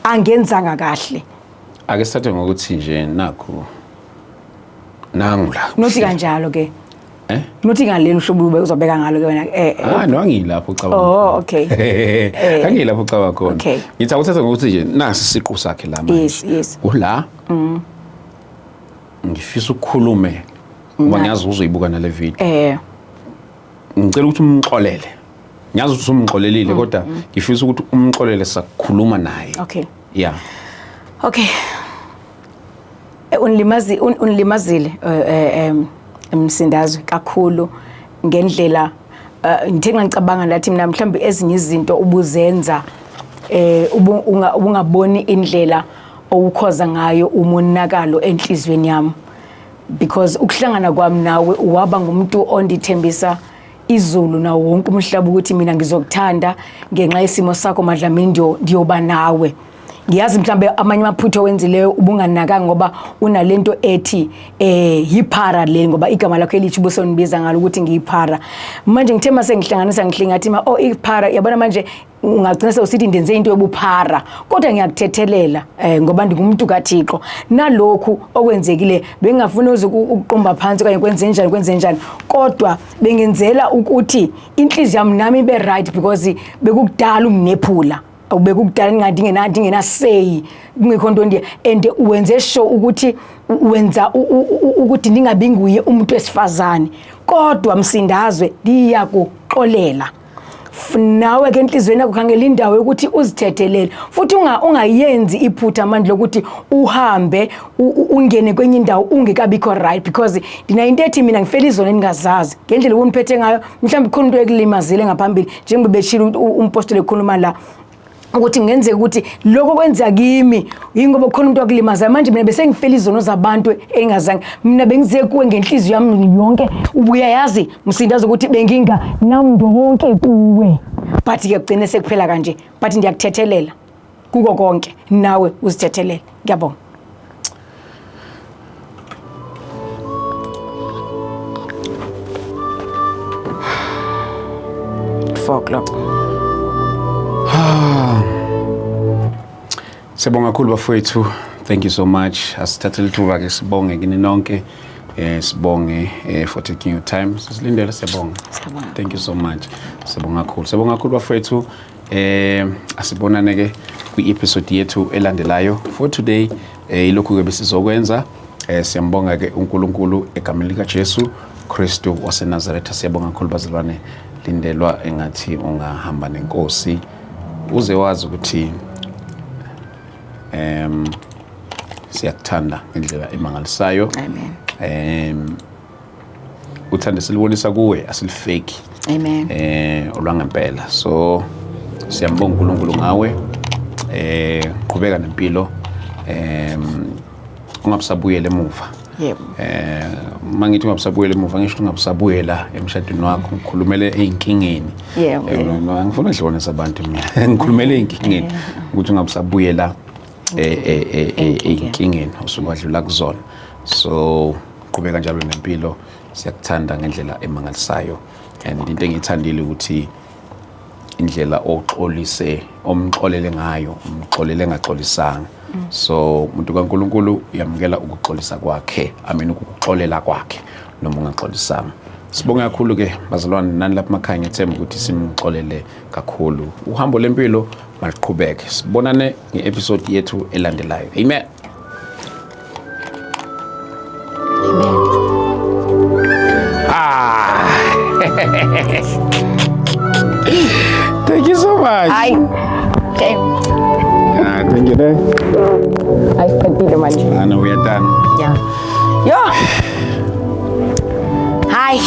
angenzanga kahle. Ake sithathe ngokuthi nje nakhu nangu la. Nothi kanjalo ke. Eh? Nothi ngaleli hlobo ube uzobeka ngalo ke wena. Ah no, angilapho ucabanga. Oh, okay. Angilapho ucabanga khona. Okay. Ngithi awuthathe ngokuthi nje nasi isiqu sakhe la manje. Yes. Ula. Ngifisa ukukhulume ngoba ngiyazi uzoyibuka nale video. Ngicela ukuthi umxolele. Ngiyazi ukuthi usumxolelile, kodwa ngifisa ukuthi umxolele sakukhuluma naye. Okay. Yeah. Okay. Unilimazi unlimazile Msindazwe kakhulu ngendlela. Ngithe ngicabanga lathi mina mhlawumbe ezinye izinto ubuzenza ubungaboni indlela owukhoza ngayo umonakalo enhlizweni yami, because ukuhlangana kwami nawe waba ngumuntu ondithembisa izulu nawo wonke umhlaba ukuthi mina ngizokuthanda ngenxa yesimo sakho, Madlamini, ndiyoba nawe. Ngiyazi mhlambe amanye amaphutha owenzileyo ubunganakanga ngoba unalento ethi yiphara le, ngoba igama lakho elitsho ubusonibiza ngalo ukuthi ngiyiphara. Manje ngithe mase ngihlanganisa ngihle ngathi ma, oh, iphara, yabona manje ungagcina sewusithi ndenze into yobuphara, kodwa ngiyakuthethelela ngoba ndingumuntu kaThixo. Nalokhu okwenzekile bengingafuni uze ukuqumba phansi okanye kwenze njani kwenze njani, kodwa bengenzela ukuthi inhliziyo yami nami ibe right, because bekukudala unginephula, bekukudala ndingenaseyi, kungekho nto ndiye, and wenze sure ukuthi wenza ukuthi ndingabi nguye umuntu wesifazane. Kodwa Msindazwe, ndiyakuxolela. Nawe ke enhliziyweni yakho khangela indawo yokuthi uzithethelele futhi ungayenzi iphutha manje lokuthi uhambe ungene kwenye indawo ungekabikho right, because ndinayo into ethi mina ngifela izono endingazazi. Ngendlela ubuniphethe ngayo, mhlawumbe khona into ekulimazile ngaphambili, njengoba beshilo umpostoli ekhuluma la ukuthi kungenzeka ukuthi lokho kwenza kimi yingoba khona umuntu wakulimaza. Manje mina bese ngifela izono zabantu engazange, mina bengize kuwe ngenhliziyo yami yonke. Ubuyayazi Msindazo ukuthi benginga namntu wonke kuwe, but ke kugcine sekuphela kanje, but ndiyakuthethelela kuko konke, nawe uzithethelele. Ngiyabonga. 4 o'clock. Siyabonga kakhulu bafowethu. Thank you so much. Asithathe lithuba ke sibonge kini nonke. Sibonge for taking your time. Sisilindele, siyabonga. Siyabonga. Thank you so much. Siyabonga kakhulu. Siyabonga kakhulu bafowethu. Asibonane ke kwi-episode yethu elandelayo. For today ilokhu ke besizokwenza. Siyambonga ke uNkulunkulu egameni lika Jesu Kristu waseNazaretha. Siyabonga kakhulu bazalwane. Lindelwa, engathi ungahamba nenkosi uze wazi ukuthi Siyakuthanda ngendlela emangalisayo. Amen. Uthando silibonisa kuwe asilifeki. Amen. Olwangempela. So siyambonga uNkulunkulu ngawe. Qhubeka nempilo. Ungabusabuyela emuva. Yebo. Mangithi ungabusabuyela emuva, ngisho ungabusabuyela emshadweni wakho, ngikhulumele ey'nkingeni. Yebo. No, angifuni ukudliwanisa abantu mina. Ngikhulumele ey'nkingeni ukuthi ungabusabuyela ey'nkingeni osuke wadlula kuzona. So qhubeka njalo nempilo, siyakuthanda ngendlela emangalisayo. And into engiyithandile ukuthi indlela oxolise omxolele ngayo, umxolele engaxolisanga. So umuntu kaNkulunkulu uyamukela ukuxolisa kwakhe, I mean ukuxolela kwakhe noma ungaxolisanga. Sibonge kakhulu ke bazalwane nani lapha emakhaya, ngiyethemba ukuthi simxolele kakhulu. Uhambo lempilo maliqhubeke. Sibonane nge-episode yethu elandelayo. Amen. Amen. Ah. Thank you so much. Hayi. Okay. Ah, thank you. Ne? Ayiqedile manje. Ah, no, we are done. Yeah. Yo. Hayi.